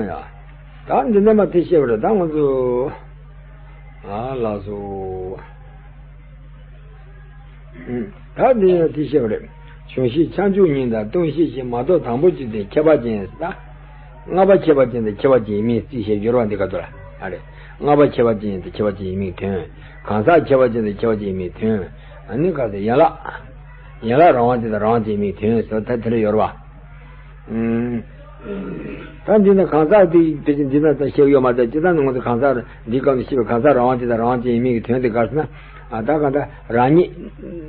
ཡ། ད་འདི་ནས་མ་དེ་བཤད་པ་རེད་ད་ང་ཚོ། ཨ་ལགས་སོ། ཨུམ། ད་འདི་ནས་དེ་བཤད་པ་རེད། བྱུང་ཤེས་ཁྱབ་འཇུག་གཉིས་དང་ལྟུང་ཤེས་བཞི་མ་གཏོགས་དང་པོ་གཅིག་དེ་ཁྱད་པར་ཅན་ད། ལྔ་པ་ཁྱད་པར་ཅན་དེ་ཁྱད་པར་ཅན་ཡིན་མིན་རྩིས་བཤད་སྦྱོར་བ་འདི་ག་ཚོད་ལ། ཨ་རེད། ལྔ་པ་ཁྱད་པར་ཅན་དེ་ཁྱད་པར་ཅན་ཡིན་མིན་དོན། གང་ཟག་ཁྱད་པར་ཅན་དེ་ཁྱད་པར་ཅན་ཡིན་མིན་དོན། ཨ་ནི་ག་ཚོད་ཡན་ལག་ཡན་ལག་རང་དབང་ཅན་དང་རང་དབང་ཅན་ཡིན་མིན་དོན་ཟེར་བ་ད་དེ་འདྲ་ཡོད་རེད་བ། ཨུམ། ད་འདི་ན་གང་ཟག་དེ་ཕལ་ཆེར་འདི་ན་ད་བཤད་ཡོད་མ་རེད། སྤྱིར་བཏང་ནི་ང་ཚོ་གང་ཟག་འདི་སྐབས་ནས་བཤད་པའི་གང་ཟག་རང་དབང་ཅན་དང་རང་དབང་ཅན་ཡིན་མིན་གྱི་དོན་དེ་ག་ཟེར་ན། ཨ། ད་གང་ལྟར་རང་ཉིད་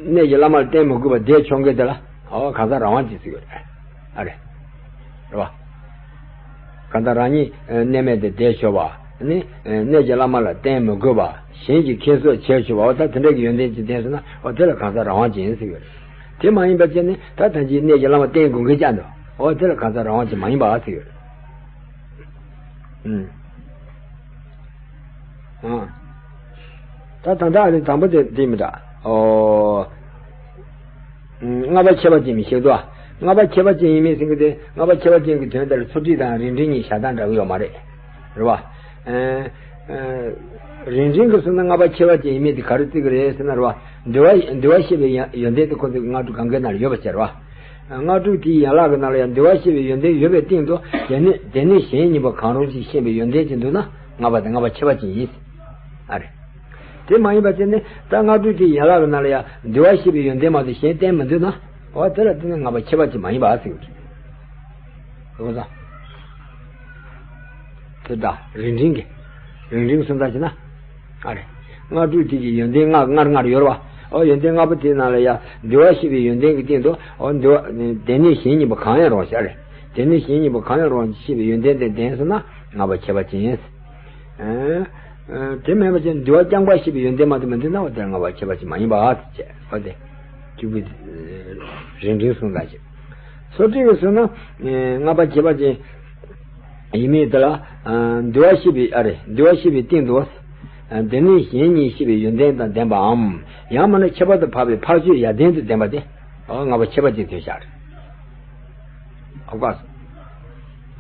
གནས་ཀྱི་བླ་མ་ལ་བརྟེན་མི་དགོས་པར་བསྡད་ཆོག་མཁན་དེ་ལ། ཨོ། གང་ཟག་རང་དབང་ཅན་ཟེར་གྱི་ཡོད་རེད། ཨ་རེད། རེད་བ། གང་ལྟར་རང་ཉིད་གནས་མལ་དུ་བསྡད་ཆོག་པ། ནི་གནས་ཀྱི་བླ་མ་ལ་བརྟེན་མི་དགོས་པ། གཞན་གྱིས་ཁྱད་གསོད་བྱས་ཆོག་པ། འོ་ད་དེ་འདྲ་གི་ཡོན་ཏན་ཅིག་ལྡན་སོང་ན། འོ་དེ་ལ་གང་ཟག་རང་དབང་ཅན་ཟེར་གྱི་ཡོད་རེད། དེ་མ་ཡིན་པ་ཅན་ནི་ད་ཐམས་ཅད་གནས་ཀྱི་བླ་མ་བརྟེན་དགོས་མཁན་ཅན་དུ། འོ་དེ་ལ་གང་ཟག་རང་དབང་ཅན་མ་ཡིན་པ་ཟེར་གྱི་ཡོད་རེད། ཨུམ། ཨ། ད་ད་ལྟ་ཨ་ནི་དང་པོ་དེ་དེ་མི་འདྲ། ཨོ། ལྔ་པ་ཁྱད་པར་ཅན་མི་ཤེས་དོ། ལྔ་པ་ཁྱད་པར་ཅན་ཡིན་མིན་ཟེར་གྱི་དེ། ལྔ་པ་ཁྱད་པར་ཅན་གྱི་དོན་དེར་ཚུལ་ཁྲིམས་དང་རིགས་མགྲིན་གཉིས་བཞག་སྟངས་འདྲ་གི་ཡོད་མ་རེད། རེད་བ། ཨ། ཨ། རིགས་མགྲིན་གྱིས་གསུངས་ན་ལྔ་པ་ཁྱད་པར་ཅན་ཡིན་མིན་དེ་ག་རེ་བརྩི་གི་རེད་ཟེར་ན། རེད་བ། འདུལ་བ་འདུལ་བ་ཤེས་པའི་ཡོན་ཏན་དེ་ཁོ་ཚོའི་ལྔ་དྲུག་གང་གའི་ནང་ལ་ཡོད་པ་བྱས། རེད་བ། ལྔ་དྲུག་དེའི་ཡན་ལག་གི་ནང་ལ་ཡང་འདུལ་བ་ཤེས་པའི་ཡོན་ཏན་ཡོད་པའི་སྟེང་དུ། སྡེ་སྣོད་སྡེ་སྣོད་གཞན་གཉིས་པོ་གང་རུང་ཞིག་ཤེས་པའི་ཡོན་ཏན་ཅིག་འདུག་ན། ལྔ་པ་དེ་ལྔ་པ་ཁྱད་པར་ཅན་ཡིན། ཨ་རེད། དེ་མ་ཡིན་པ་དེ་ནི་ད་ལྔ་དྲུག་དེའི་ཡན་ལག་གི་ནང་ལ་ཡང་འདུལ་བ་ཤེས་པའི་ཡོན་ཏན་མ་གཏོགས་གཞན་བསྟན་མི་འདུག་ན། འོ་དེ་ལ་དེ་ནི་ལྔ་པ་ཁྱད་པར་ཅན་མ་ཡིན་པ་ཟེར་གྱི་རེད། གོ་སོང་། དེ་ལྟར་རིགས་མགྲིན་གྱིས། རིགས་མགྲིན་གསུམ་ལྟར་བྱས་ན། ཨ་རེད། ལྔ་དྲུག་དེ་གི་ཡོན་ཏན་ལྔ་ལྔར་ལྔར་ཡོད་རེད་བ། ཨོ་ཡོན་ཏན་ལྔ་པོ་དེའི་ནང་ལ་ཡང་འདུལ་བ་ཤེས་པའི་ཡོན་ཏན་གྱི་སྟེང་དུ། ཨོ་འདུལ་བ་སྡེ་སྣོད་གཞན་གཉིས་པོ་གང་ཡང་རུང་ཞེས། ཨ་རེད། སྡེ་སྣོད་གཞན་གཉིས་པོ་གང་ཡང་རུང་ཤེས་པའི་ཡོན་ཏན་དེ་ལྡན་སོང་ན་ལྔ་པ་ཁྱད་པར་ཅན་ཡིན། ཨ། ཨ། དེ་མིན་པ་ཅིག་འདུལ་བ་རྐྱང་པ་ཤེས་པའི་ཡོན་ཏན་མ་གཏོགས་མི་འདུག་ན། འོ་དེ་ལྔ་པ་ཁྱད་པར་ཅན་མ་ཡིན་པ་ཟེར་བྱས། འོ་དེ་གཅིག་པུ་རིགས་མགྲིན་གསུམ་ལྟར་བྱས། ཚུལ་ཁྲིམས་ཀྱིས་གསུངས་ན། ལྔ་པ་ཁྱད་པར་ཅན་ཡིན་མིན་དེ་ལ། ཨ། འདུལ་བ་ཤེས་པའི། ཨ་རེད། འདུལ་བ་ཤེས་པའི་སྟེང་དུ། ཨ། སྡེ་སྣོད་གཞན་གཉིས་ཤེས་པའི་ཡོན་ཏན་དང་ལྡན་པའམ། ཡང་མིན་ན་ཁྱད་པར་དུ་འཕགས་པའི་འཕགས་ཆོས་ཡར་ལྡན་དུ་ལྡན་པ་དེ། ཨོ་ལྔ་པ་ཁྱད་པར་ཅན་དོན་བཞག་རེད། ཨོ་ག་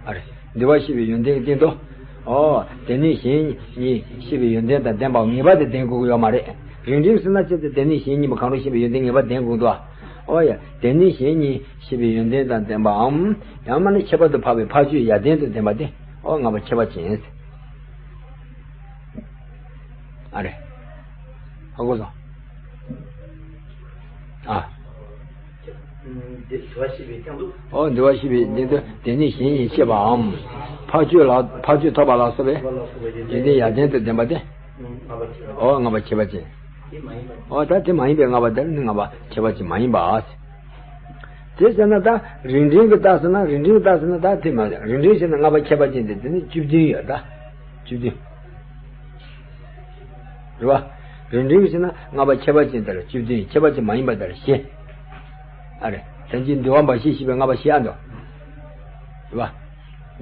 ཨ་རེད། འདུལ་བ་ཤེས་པའི་ཡོན་ཏན་གྱི་སྟེང་དུ། ཨོ་སྡེ་སྣོད་གཞན་གཉིས་ཤེས་པའི་ཡོན་ཏན་དང་ལྡན་པའམ། ངེས་པར་དུ་ལྡན་དགོས་ཀྱི་ཡོད་མ་རེད། རིགས་མགྲིན་གསུམ་ལྟར་བྱས་ཏེ་སྡེ་སྣོད་གཞན་གཉིས་པོ་གང་རུང་ཤེས་པའི་ཡོན་ཏན་ངེས་པར་ལྡན་དགོས་འདུག་ཨ། ཨོ་ཡ། སྡེ་སྣོད་གཞན་གཉིས་ཤེས་པའི་ཡོན་ཏན་དང་ལྡན་པའམ། ཡང་མིན་ན་ཁྱད་པར་དུ་འཕགས་པའི་འཕགས་ཆོས་ཡར་ལྡན་དུ་ལྡན་པ་དེ། ཨོ་ལྔ་པ་ཁྱད་པར་ཅན། ཨ་རེད། ཧ་གོ་སོང་། ཨ། འདུལ་བ་ཤེས་པའི་སྟེང་དུ། ཨོ་འདུལ་བ་ཤེས་པའི་སྟེང་དུ་སྡེ་སྣོད་གཞན་གཉིས་ཤེས་པའམ། འཕགས་ཆོས་ལ་འཕགས་ཆོས་ཐོབ་པ་ལ་སོགས་པའི་ཡོན་ཏན་ཡར་ལྡན་དུ་ལྡན་པ་དེ། ཨོ་ལྔ་པ་ཁྱད་པར་ཅན། ཨོ་ད་དེ་མ་ཡིན་པའི་ལྔ་པ་དེ་ནི་ལྔ་པ་ཁྱད་པར་ཅན་མ་ཡིན་པ། དེ་ཟེར་ན་ད་རིགས་མགྲིན་གྱིས་བལྟས་ཟེར་ན། རིགས་མགྲིན་གྱིས་བལྟས་ཟེར་ན་ད་དེ་མ་རེད། རིགས་མགྲིན་ཟེར་ན་ལྔ་པ་ཁྱད་པར་ཅན་དེ་དེ་ནི་བཅུ་བདུན་ཡོད་ད། བཅུ་བདུན། རེད་བ། རིགས་མགྲིན་གྱིས་ཟེར་ན་ལྔ་པ་ཁྱད་པར་ཅན་དེ་ལ་བཅུ་བདུན། ཁྱད་པར་ཅན་མ་ཡིན་པ་དེ་ལ་བཞི། ཨ་རེད། ཐམས་ཅད་འདུལ་བ་འབའ་ཞིག་ཤེས་པའི་ལྔ་པ་བཞི་ཨ་འདུག་རེད་བ།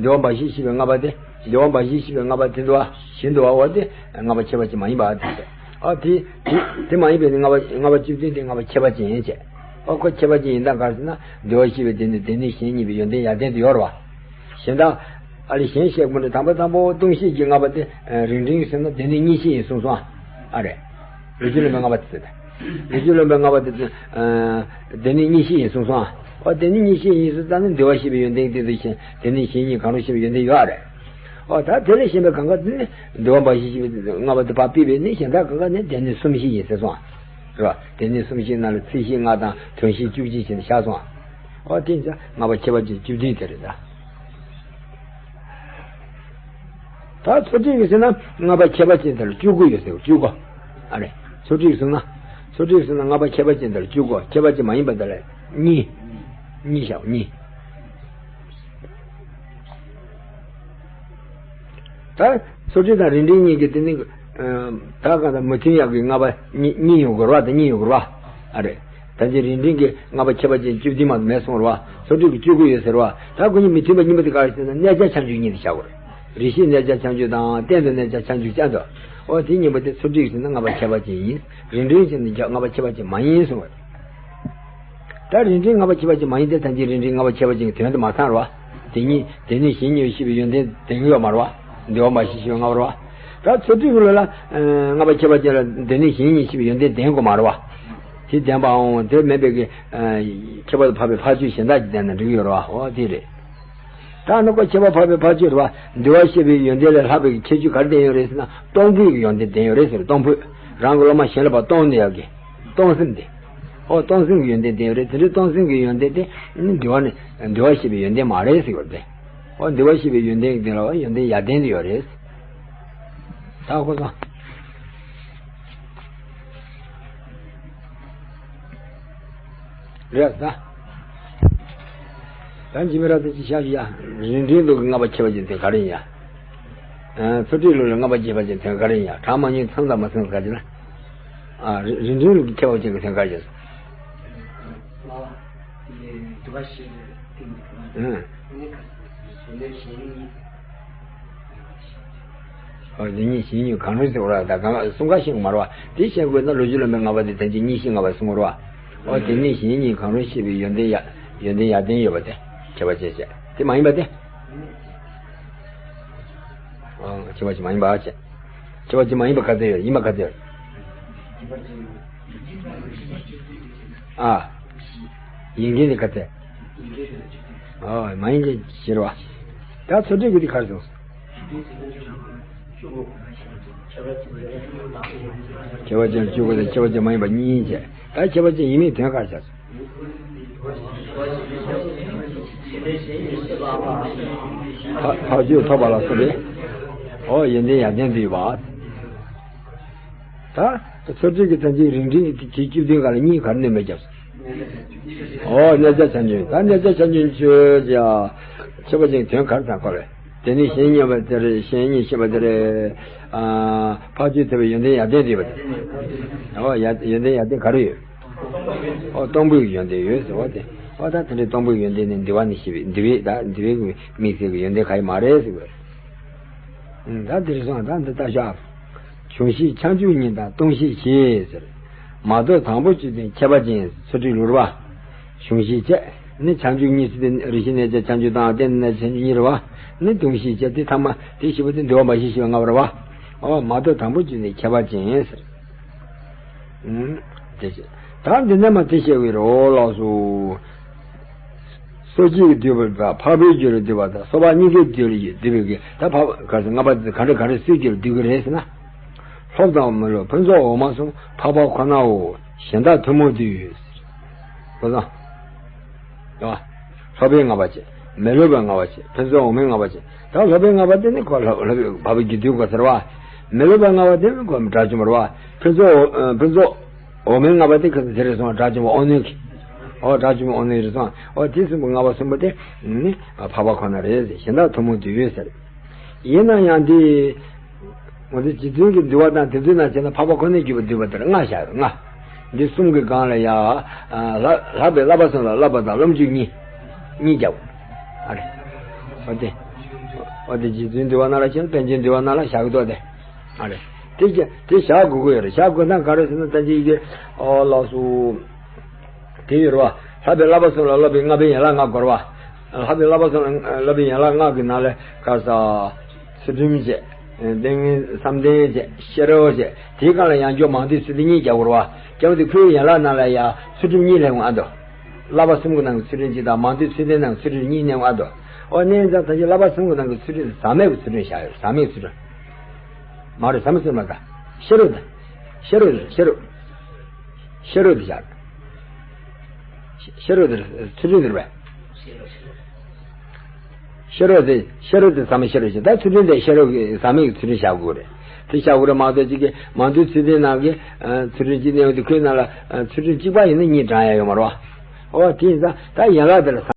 འདུལ་བ་འབའ་ཞིག་ཤེས་པའི་ལྔ་པ་དེ། འདུལ་བ་འབའ་ཞིག་ཤེས་པའི་ལྔ་པ་དེ་འདུལ་བ་བཞི་འདུལ་བ། འོ་དེ་ལྔ་པ་ཁྱད་པར་ཅན་མ་ཡིན་པ་དེ་རེད། ཨ་དེ་དེ་དེ་མ་ཡིན་པའི་ལྔ་པ་ལྔ་པ་བཅུ་བདུན་དེ་ལྔ་པ་ཁྱད་པར་ཅན་ཡིན་བྱས། ཨ་ཁོ་ཁྱད་པར་ཅན་ཡིན་སྟངས་ག་རེ་ཟེར་ན། འདུལ་བ་ཤེས་པའི་སྡེ་སྣོད་སྡེ་སྣོད་གཞན་གཉིས་པའི་ཡོན་ཏན་ཡར་ལྡན་དུ་ཡོད་རེད་བ། གཞན་དག་ཨ་ལས་གཞན་བཤད་དགོས་ན། དང་པོ་དང་པོ་ལྟུང་བཤད་ཀྱི་ལྔ་པ་དེ། ཨ་རིགས་མགྲིན་གྱིས་ཟེར་ན་སྡེ་སྣོད་གཉིས་ཤེས་ཡིན་གསུངས་སོང་ཨ། ཨ་རེད། ལུས་ཀྱི་ལུས་མེད་ལྔ་པ་དེ་ཟེར་ཏེ། ལོ་རྒྱུས་ལོན་པའི་ལྔ་པ་དེ་ཚོ། ཨ། དེ་ནི་གཉིས་བཞི་ཡིན་གསུངས་སོང་། ཨོ། དེ་ནི་གཉིས་བཞི་ཡིན་གསུངས་ཙང་ནི་འདུལ་བ་ཤེས་པའི་ཡོན་ཏན་དེ་ཚོ་ཤེས། དེ་ནི་གཞན་གཉིས་གང་རུང་ཤེས་པའི་ཡོན་ཏན་ཡོད་རེད། ཨོ། ད་དེ་ལས་གཞན་པའི་གང་ག་དེ་ནི་འདུལ་བ་མ་ཤེས་ཤེས་པའི་ལྔ་པ་དེ་ཕར་ཕུད་པས་ནི་གཞན་དག་གང་ག་ནི་དེ་ནི་གསུམ་བཞི་ཡིན་ཟེར་སོང་། རེད་བ། དེ་ནི་གསུམ་བཞི་ནང་ལ་ཚིག་བཞི་ལྔ་དང་དོན་བཞི་བཅུ་གཅིག་བྱས་ནས་བཞག་སོང་། ཨོ། དེ་ཡིན་ཙང་ལྔ་པ་ཁྱད་པར་ཅན་བཅུ་བདུན་དེ་རེད་ད། ད་ཚོ་ཁྲིད་ཀྱི་ཟེར་ན་ལྔ་པ་ཁྱད་པར་ཅན་དེ་ལ་བཅུ་དགུ་ཡོད་ཟེར། བཅུ་དགུ། ཨ་རེ། ཚོ་ཁྲིད་ཀྱི་གསུངས་ན། ཚོ་ཁྲིད་ཀྱི་གསུངས་ན་ལྔ་པ་ཁྱད་པར་ཅན་དེ་ལ་བཅུ་དགུ། ཁྱད་པར་ཅན་མ་ཡིན་པ་དེ་ལ་གཉིས། གཉིས་བཞག་གཉིས། ད་ཚོ་ཁྲིད་དང་རིམ་འགྲེང་གཉིས་ཀྱི་དེ་ནི། ད་གང་ལྟར་མུ་མཐུད་ཡག་གི་ལྔ་པ་གཉིས་གཉིས་ཡོང་དགོས་རེད་བ། དེ་གཉིས་ཡོང་དགོས་རེད་བ། ཨ་རེ། ད་ཅི་རིམ་འགྲེང་གི་ལྔ་པ་ཁྱད་པར་ཅན་བཅུ་བདུན་མ་གཏོགས་མེད་གསུངས་རེད་བ། ཚོ་ཁྲིད་ཀྱི་བཅུ་དགུ་ཡོད་ཟེར་བ། ད་ཁོ་གཉིས་མི་མཐུན་པ་གཉིས་པ་དེ་ག་རེ་ཟེར་ན་གནས་ཆ་ཁྱབ་འཇུག་གཉིས་དེ་བྱ་དགོས་རེད། རེ་ཞིག་གནས་ཆ་ཁྱབ་འཇུག་དང་གཏན་དུ་གནས་ཆ་ཁྱབ་འཇུག་ཅན་དུ། ཨོ། དེ་གཉིས་པོ་དེ་ཚོ་ཁྲིད་ཀྱི་ཟེར་ན་ལྔ་པ་ཁྱད་པར་ཅན་ཡིན། རིམ་འགྲེང་ཟེར་ན་ལྔ་པ་ཁྱད་པར་ཅན་མ་ཡིན་གསུངས་པ་རེད། ད་རིམ་འགྲེང་ལྔ་པ་ཁྱད་པར་ཅན་མ་ཡིན་ཏེ། ད་ཅི་རིམ་འགྲེང་ལྔ་པ་ཁྱད་པར་ཅན་གྱི་དོན་དེ་མ་ཚང་རེད་བ། དེ་ཉིད་དེ་ནི་གཞན་གཉིས་ཤེས་པའི་ཡོན་ཏན་ལྡན་གྱི་ཡོད་མ་རེད་བ། འདུལ་བ་མ་ཤེས་ཤེས་པའི་ལྔ་པ་རེད་བ། ད་ཚོ་ཁྲིད་ཀྱི་ལུགས་ལ། ཨ། ལྔ་པ་ཁྱད་པར་ཅན་ལ་དེ་ནི་གཞན་གཉིས་ཤེས་པའི་ཡོན་ཏན་ལྡན་དགོས་མ་རེད་བ། དེ་ལྡན་པའང་དེ་མེད་པའི་གི། ཨ། ཁྱད་པར་དུ་འཕགས་པའི་ཕར་ཕྱོགས་གཞན་དག་ཅིག་ལྡན་ན་འགྲིག་གི་ཡོད་རེད་བ། འོ་དེ་རེད། ད་ནི་ཁོ་ཁྱད་པར་འཕགས་པའི་ཕར་ཕྱོགས་རེད་བ། འདུལ་བ་ཤེས་པའི་ཡོན་ཏན་ལས་ལྷག་པའི་ཁྱད་ཆོས་ག་རེ་ལྡན་ཡོད་རེད་ཟེར་ན། གཏོང་ཕོད་ཀྱི་ཡོན་ཏན་ལྡན་ཡོད་རེད་ཟེར། གཏོང་ཕོད། རང་གི་སློབ་མ་གཞན་ལ་ཕར་གཏོང་ནུས་ཡག་གི། གཏོང་སེམས་དེ། ཨོ། གཏོང་སེམས་ཀྱི་ཡོན་ཏན་ལྡན་ཡོད་རེད། དེ་འདྲའི་གཏོང་སེམས་ཀྱི་ཡོན་ཏན་དེ་ནི་འདུལ་བ་ནི། འདུལ་བ་ཤེས་པའི་ཡོན་ཏན་མ་རེད་ཟེར་བ་རེད། ཨོ། འདུལ་བ་ཤེས་པའི་ཡོན་ཏན་གྱི་སྟེང་ལ་ཡོན་ཏན་ཡར་ལྡན་དུ་ཡོད་རེད། ད་ཁོ་ཚོ། རེད་ད། ད་འཇིགས་མེད་རབ་ཏུ་ཅི་བྱ་ཞིག་ཡ། རིམ་འགྲེང་ལུགས་ཀྱི་ལྔ་པ་ཁྱད་པར་ཅན་དེ་ག་རེ་ཡིན་ཡ། ཨ། ཚོ་ཁྲིད་ལུགས་ལ་ལྔ་པ་ཁྱད་པར་ཅན་དེ་ག་རེ་ཡིན་ཡ། གྲངས་མང་ཉུང་ཚང་དང་མ་ཚང་ག་ཅི་ན། ཨ། རིམ་རིམ་འགྲེང་ལུགས་ཀྱི་ཁྱད་པར་ཅན་གྱི་དོན་ག་རེ་ཡིན། ལྔ་པ་དེ་འདུལ་བ་ཤེས་པའི་སྟེང་དུ་གྲུབ་པ། ཨང་། དེ་ནས་ག་ཟེར་ན་གཞན་གཉིས། ཨོ། དེ་གཉིས་གཞན་གཉིས་གང་རུང་ཟེར་བ་རེད་བ། ད་གང་གསུམ་ཀ་ཤེས་དགོས་མ་རེད་བ། དེ་ཤེས་དགོས་ན་ལོ་རྒྱུས་ལ་མེད་ལྔ་པ་དེ་ཐམས་ཅད་གཉིས་བཞི་ལྔ་པ་གསུམ་རེད་བ། ཨོ། དེ་གཉིས་གཞན་གཉིས་གང་རུང་ཤེས་པའི་ཡོན་ཏན་ཡ། ཡོན་ཏན་ཡར་ལྡན་ཡོད་པ་དེ་ཁྱད་པར་ཅན་བྱས། དེ་མ་ཡིན་པ་དེ། ཨོ། ཁྱད་པར་ཅན་མ་ཡིན་པ་བྱས། ཁྱད་པར་ཅན་མ་ཡིན་པ་ག་ཚོད་ཡོད། ཡིན་པ་ག་ཚོད་ཡོད། ཨ། ཡིན་མཁན་དེ་ག་ཚོད། ཨོ། མ་ཡིན་མཁན་བཞི་རེད་བ། ད་ཚོ་ཁྲིད་ཀྱི་དེ་ག་རེ་གསུངས། ཁྱད་པར་ཅན་བཅུ་དགུ་དང་ཁྱད་པར་ཅན་མ་ཡིན་པ་གཉིས་བྱས། ད་ཁྱད་པར་ཅན་ཡིན་མིན་དོན་ག་རེ་བྱས་སོང་། འཕགས་འཕགས་ཆོས་ཐོབ་པ་ལ་སོགས་པའི། ཨོ། ཡོན་ཏན་ཡར་ལྡན་དུ་ཡོད་པ། ད་ཚོ་ཁྲིད་ཀྱི་ཐམས་ཅད་རིམ་འགྲེང་གི་དེ་བཅུ་བདུན་ག་ལ་གཉིས་ག་རེ་སྣོན་པའི་སྐབས་སུ། ཨོ། གནས་ཆ་ཆ་འཇོག། ད་གནས་ཆ་ཆ་འཇོག་བཅོས་ཀྱང་ཁྱད་པར་ཅན་དོན་ག་རེ་ཚང་ག་རེ། དེ་ནི་གཞན་གཉིས་པ་དེ་རེད། གཞན་གཉིས་ཤེས་པ་དེ་རེད། ཨ། འཕགས་ཆོས་ཐོབ་པའི་ཡོན་ཏན་ཡར་ལྡན་དུ་ཡོད་པ་དེ། ཨོ། ཡ། ཡོན་ཏན་ཡར་ལྡན་ག་རེ་ཡོད། ཨོ། གཏོང་ཕོད་ཀྱི་ཡོན་ཏན་ཡོད་ཟེར་བ་དེ། ཨོ། ད་དེ་འདྲའི་གཏོང་ཕོད་ཀྱི་ཡོན་ཏན་ནི་འདུལ་བ་ནི་ཤེས་པའི། འདུལ་བའི། ད་འདུལ་བའི་དམིགས་བསལ་གྱི་ཡོན་ཏན་ག་ཡི་མ་རེད་ཟེར་བ་རེད། ད་འདིར་སོང་ད་འདི་ལྟ་ཤག། འབྱུང་ཤེས་ཁྱབ་འཇུག་གཉིས་དང་སྟོང་ཤེས་བྱེད་ཟེར། མ་རྟོགས་དང་པོ་བཅུ་བདུན་ཁྱད་པར་ཅན་ཚོ་ཁྲིད་ལུགས་རེད་བ། འབྱུང་ཤེས་བྱས་ནི་ཁྱབ་འཇུག་གཉིས་སུ་སྟེ། རེ་ཞིག་གནས་ཆ་ཁྱབ་འཇུག་དང་གཏན་དུ་གནས་ཆ་ཁྱབ་འཇུག་གཉིས་རེད་བ། ནི་སྟོང་ཤེས་བྱས་དེ་ཐ་མ་དེ་བཞི་པོ་དེ་འདུལ་བ་མ་ཤེས་ཤེས་པ་ལྔ་པ་རེད་བ། འོ། མ་རྟོགས་དང་པོ་བཅུ་བདུན་ཁྱད་པར་ཅན་ཟེར། ཨུམ། དེ་བྱས། ད་འདི་ནས་མ་དེ་བཤད་ཀྱི་རེད། འོ་ལགས་སོ། སོ་སྐྱེའི་བསྡུས་པ་དང་འཕགས་པའི་རྒྱུད་ལ་བསྡུས་པ་དང་། སོ་པ་གཉིས་ཀའི་རྒྱུད་ལ་བསྡུས་པའི་གི། ད་འཕགས་པ་ག་ཟེར། ལྔ་པ་དེ་ག་འདྲ་ག་རེ་སུའི་རྒྱུད་ལ་བསྡུས་ཀྱི་རེད་ཟེར་ན། སློབ་དང་མི་སློབ་ཕུན་ཚོགས་འོག་མ་གསུམ་འཕགས་པ་ཁོ་ནའོ། གཞན་དག་ཐུན་མོང་བསྡུས་ཡོད་ཟེར། ཁོ་ཚང་། རེད་བ། སློབ་པའི་ལྔ་པ་བྱས། མི་སློབ་པའི་ལྔ་པ་བྱས། ཕུན་ཚོགས་འོག་མའི་ལྔ་པ་བྱས། ད་སློབ་པའི་ལྔ་པ་དེ་ནི་ཁོ་སློབ་སློབ་པའི་འཕགས་པའི་རྒྱུད་བསྡུས་དགོས་ཟེར་བ། མི་སློབ་པའི་ལྔ་པ་དེ་ནི་ཁོ་དགྲ་བཅོམ་པ་རེད་བ། ཕུན་ཚོགས་འོག་ཕུན་ཚོགས་འོག་མའི་ལྔ་པ་དེ་ཁོ་ཚོ་དེ་རེད་སོང་། དགྲ་བཅོམ་པ་དབང་རྣོན་གྱི། ཨོ། དགྲ་བཅོམ་པ་དབང་རྣོན་རེད་སོང་། ཨོ། དེ་གསུམ་པོ་ལྔ་པ་གསུམ་པོ་དེ་ནི་འཕགས་པ་ཁོ་ན་རེད་ཟེར། གཞན་དག་ཐུན་མོང་བསྡུས་ཡོད་ཟེར། ཡིན་ན་ཡང་འདི། ང་ཚོ་རྗེ་བཙུན་གྱི་འདུལ་བ་དང་དེ་ཚོའི་ནང་བྱས་ན་འཕགས་པ་ཁོ་ནའི་བརྒྱུད་པ་བསྡུས་པ་དེར་ལྔ་བཞག་ཡོད། ལྔ། འདི་གསུམ་གྱི་སྒང་ལ་ཡ། ལྷག་ལྷག་པའི་བསླབ་པ་གསུམ་ལ་བསླབ་པ་དང་སློབ་འཇུག་གཉིས། གཉིས་བརྒྱབ། ཨ་རེ། འོ་དེ། འོ་དེ་རྗེ་བཙུན་འདུལ་བ་ནང་ལ་བྱས་ན། པཎ་ཆེན་འདུལ་བ་ནང་ལ་བཞག་གི་འདུག་དེ། ཨ་རེ། དེ་བྱས་དེ་བཞག་དགོས་ཀྱི་ཡོད་རེད། བཞག་དགོས་སྟངས་ག་རེ་ཟེར་ན། ད་ཅིག་གི། ཨོ་ལགས་སོ། དེ་ཡོད་རེད་བ། ལྷག་པའི་བསླབ་པ་གསུམ་ལ་བསླབ་པའི་བསླབ་པའི་ཡན་ལག་ལྔ་དགོས་རེད་བ། ལྷག་པའི་བསླབ་པ་གསུམ་ལ་བསླབ་པའི་ཡན་ལག་ལྔ་གི་ནང་ལ་ག་རེ་ཟ། ཚུལ་ཁྲིམས་བཅས། ཏིང་ངེ་འཛིན་བསམ་གཏན་བྱས། ཤེས་རབ་བྱས། དེའི་སྒང་ལ་ཡང་བསྐྱར་མང་ཐོས་ཚུལ་ཁྲིམས་གཉིས་རྒྱག་དགོས་རེད་བ། རྒྱག་དུས་ཁོའི་ཡན་ལག་ནང་ལ་ཡང་ཚུལ་ཁྲིམས་གཉིས་སླེབས་འོང་ཨ་དོ། བསླབ་པ་གསུམ་གྱི་ནང་གི་ཚུལ་ཁྲིམས་གཅིག་དང་མང་ཐོས་ཚུལ་ཁྲིམས་ནང་གི་ཚུལ་ཁྲིམས་གཉིས་སླེབས་འོང་ཨ་དོ། འོ་ནས་ཙང་ད་ཅི་བསླབ་པ་གསུམ་གྱི་ནང་གི་ཚུལ་ཁྲིམས་ཟག་མེད་ཀྱི་ཚུལ་ཁྲིམས་བཞག་ཡོད། ཟག་མེད་ཀྱི་ཚུལ་ཁྲིམས། མ་རེད། ཟག་མེད་ཚུལ་ཁྲིམས་མ་རེད། ཤེས་རབ་དང་། ཤེས་རབ་དང་། ཤེས་རབ། ཤེས་རབ་དེ་བཞག་ཤེས་རབ་དེ་ཚུལ་ཁྲིམས་དེ་རེད་པས། ཤེས་རབ་དེ། ཤེས་རབ་དེ་ཟག་མེད་ཤེས་རབ་ཅིག་ད་ཚུལ་ཁྲིམས་དེ་ཤེས་རབ་ཀྱི་ཟག་མེད་ཀྱི་ཚུལ་ཁྲིམས་བཞག་དགོས་རེད། དེ་བཞག་དགོས་རེད་མ་གཏོགས་གཅིག་གིས་མང་ཐོས་ཚུལ་ཁྲིམས་ནང་གི་ཚུལ་ཁྲིམས་གཅིག་གནས་པ་དེ་ཁོའི་ནང་ལ་ཚུལ་ཁྲིམས་གཅིག་པ་ཡིན་ན་གཉིས་བགྲང་ཡ་ཡོད་མ་རེད་བ། འོ་དེ་ཡིན་ཙང་ད་ཡན་ལག་དེ་ལ་ཟག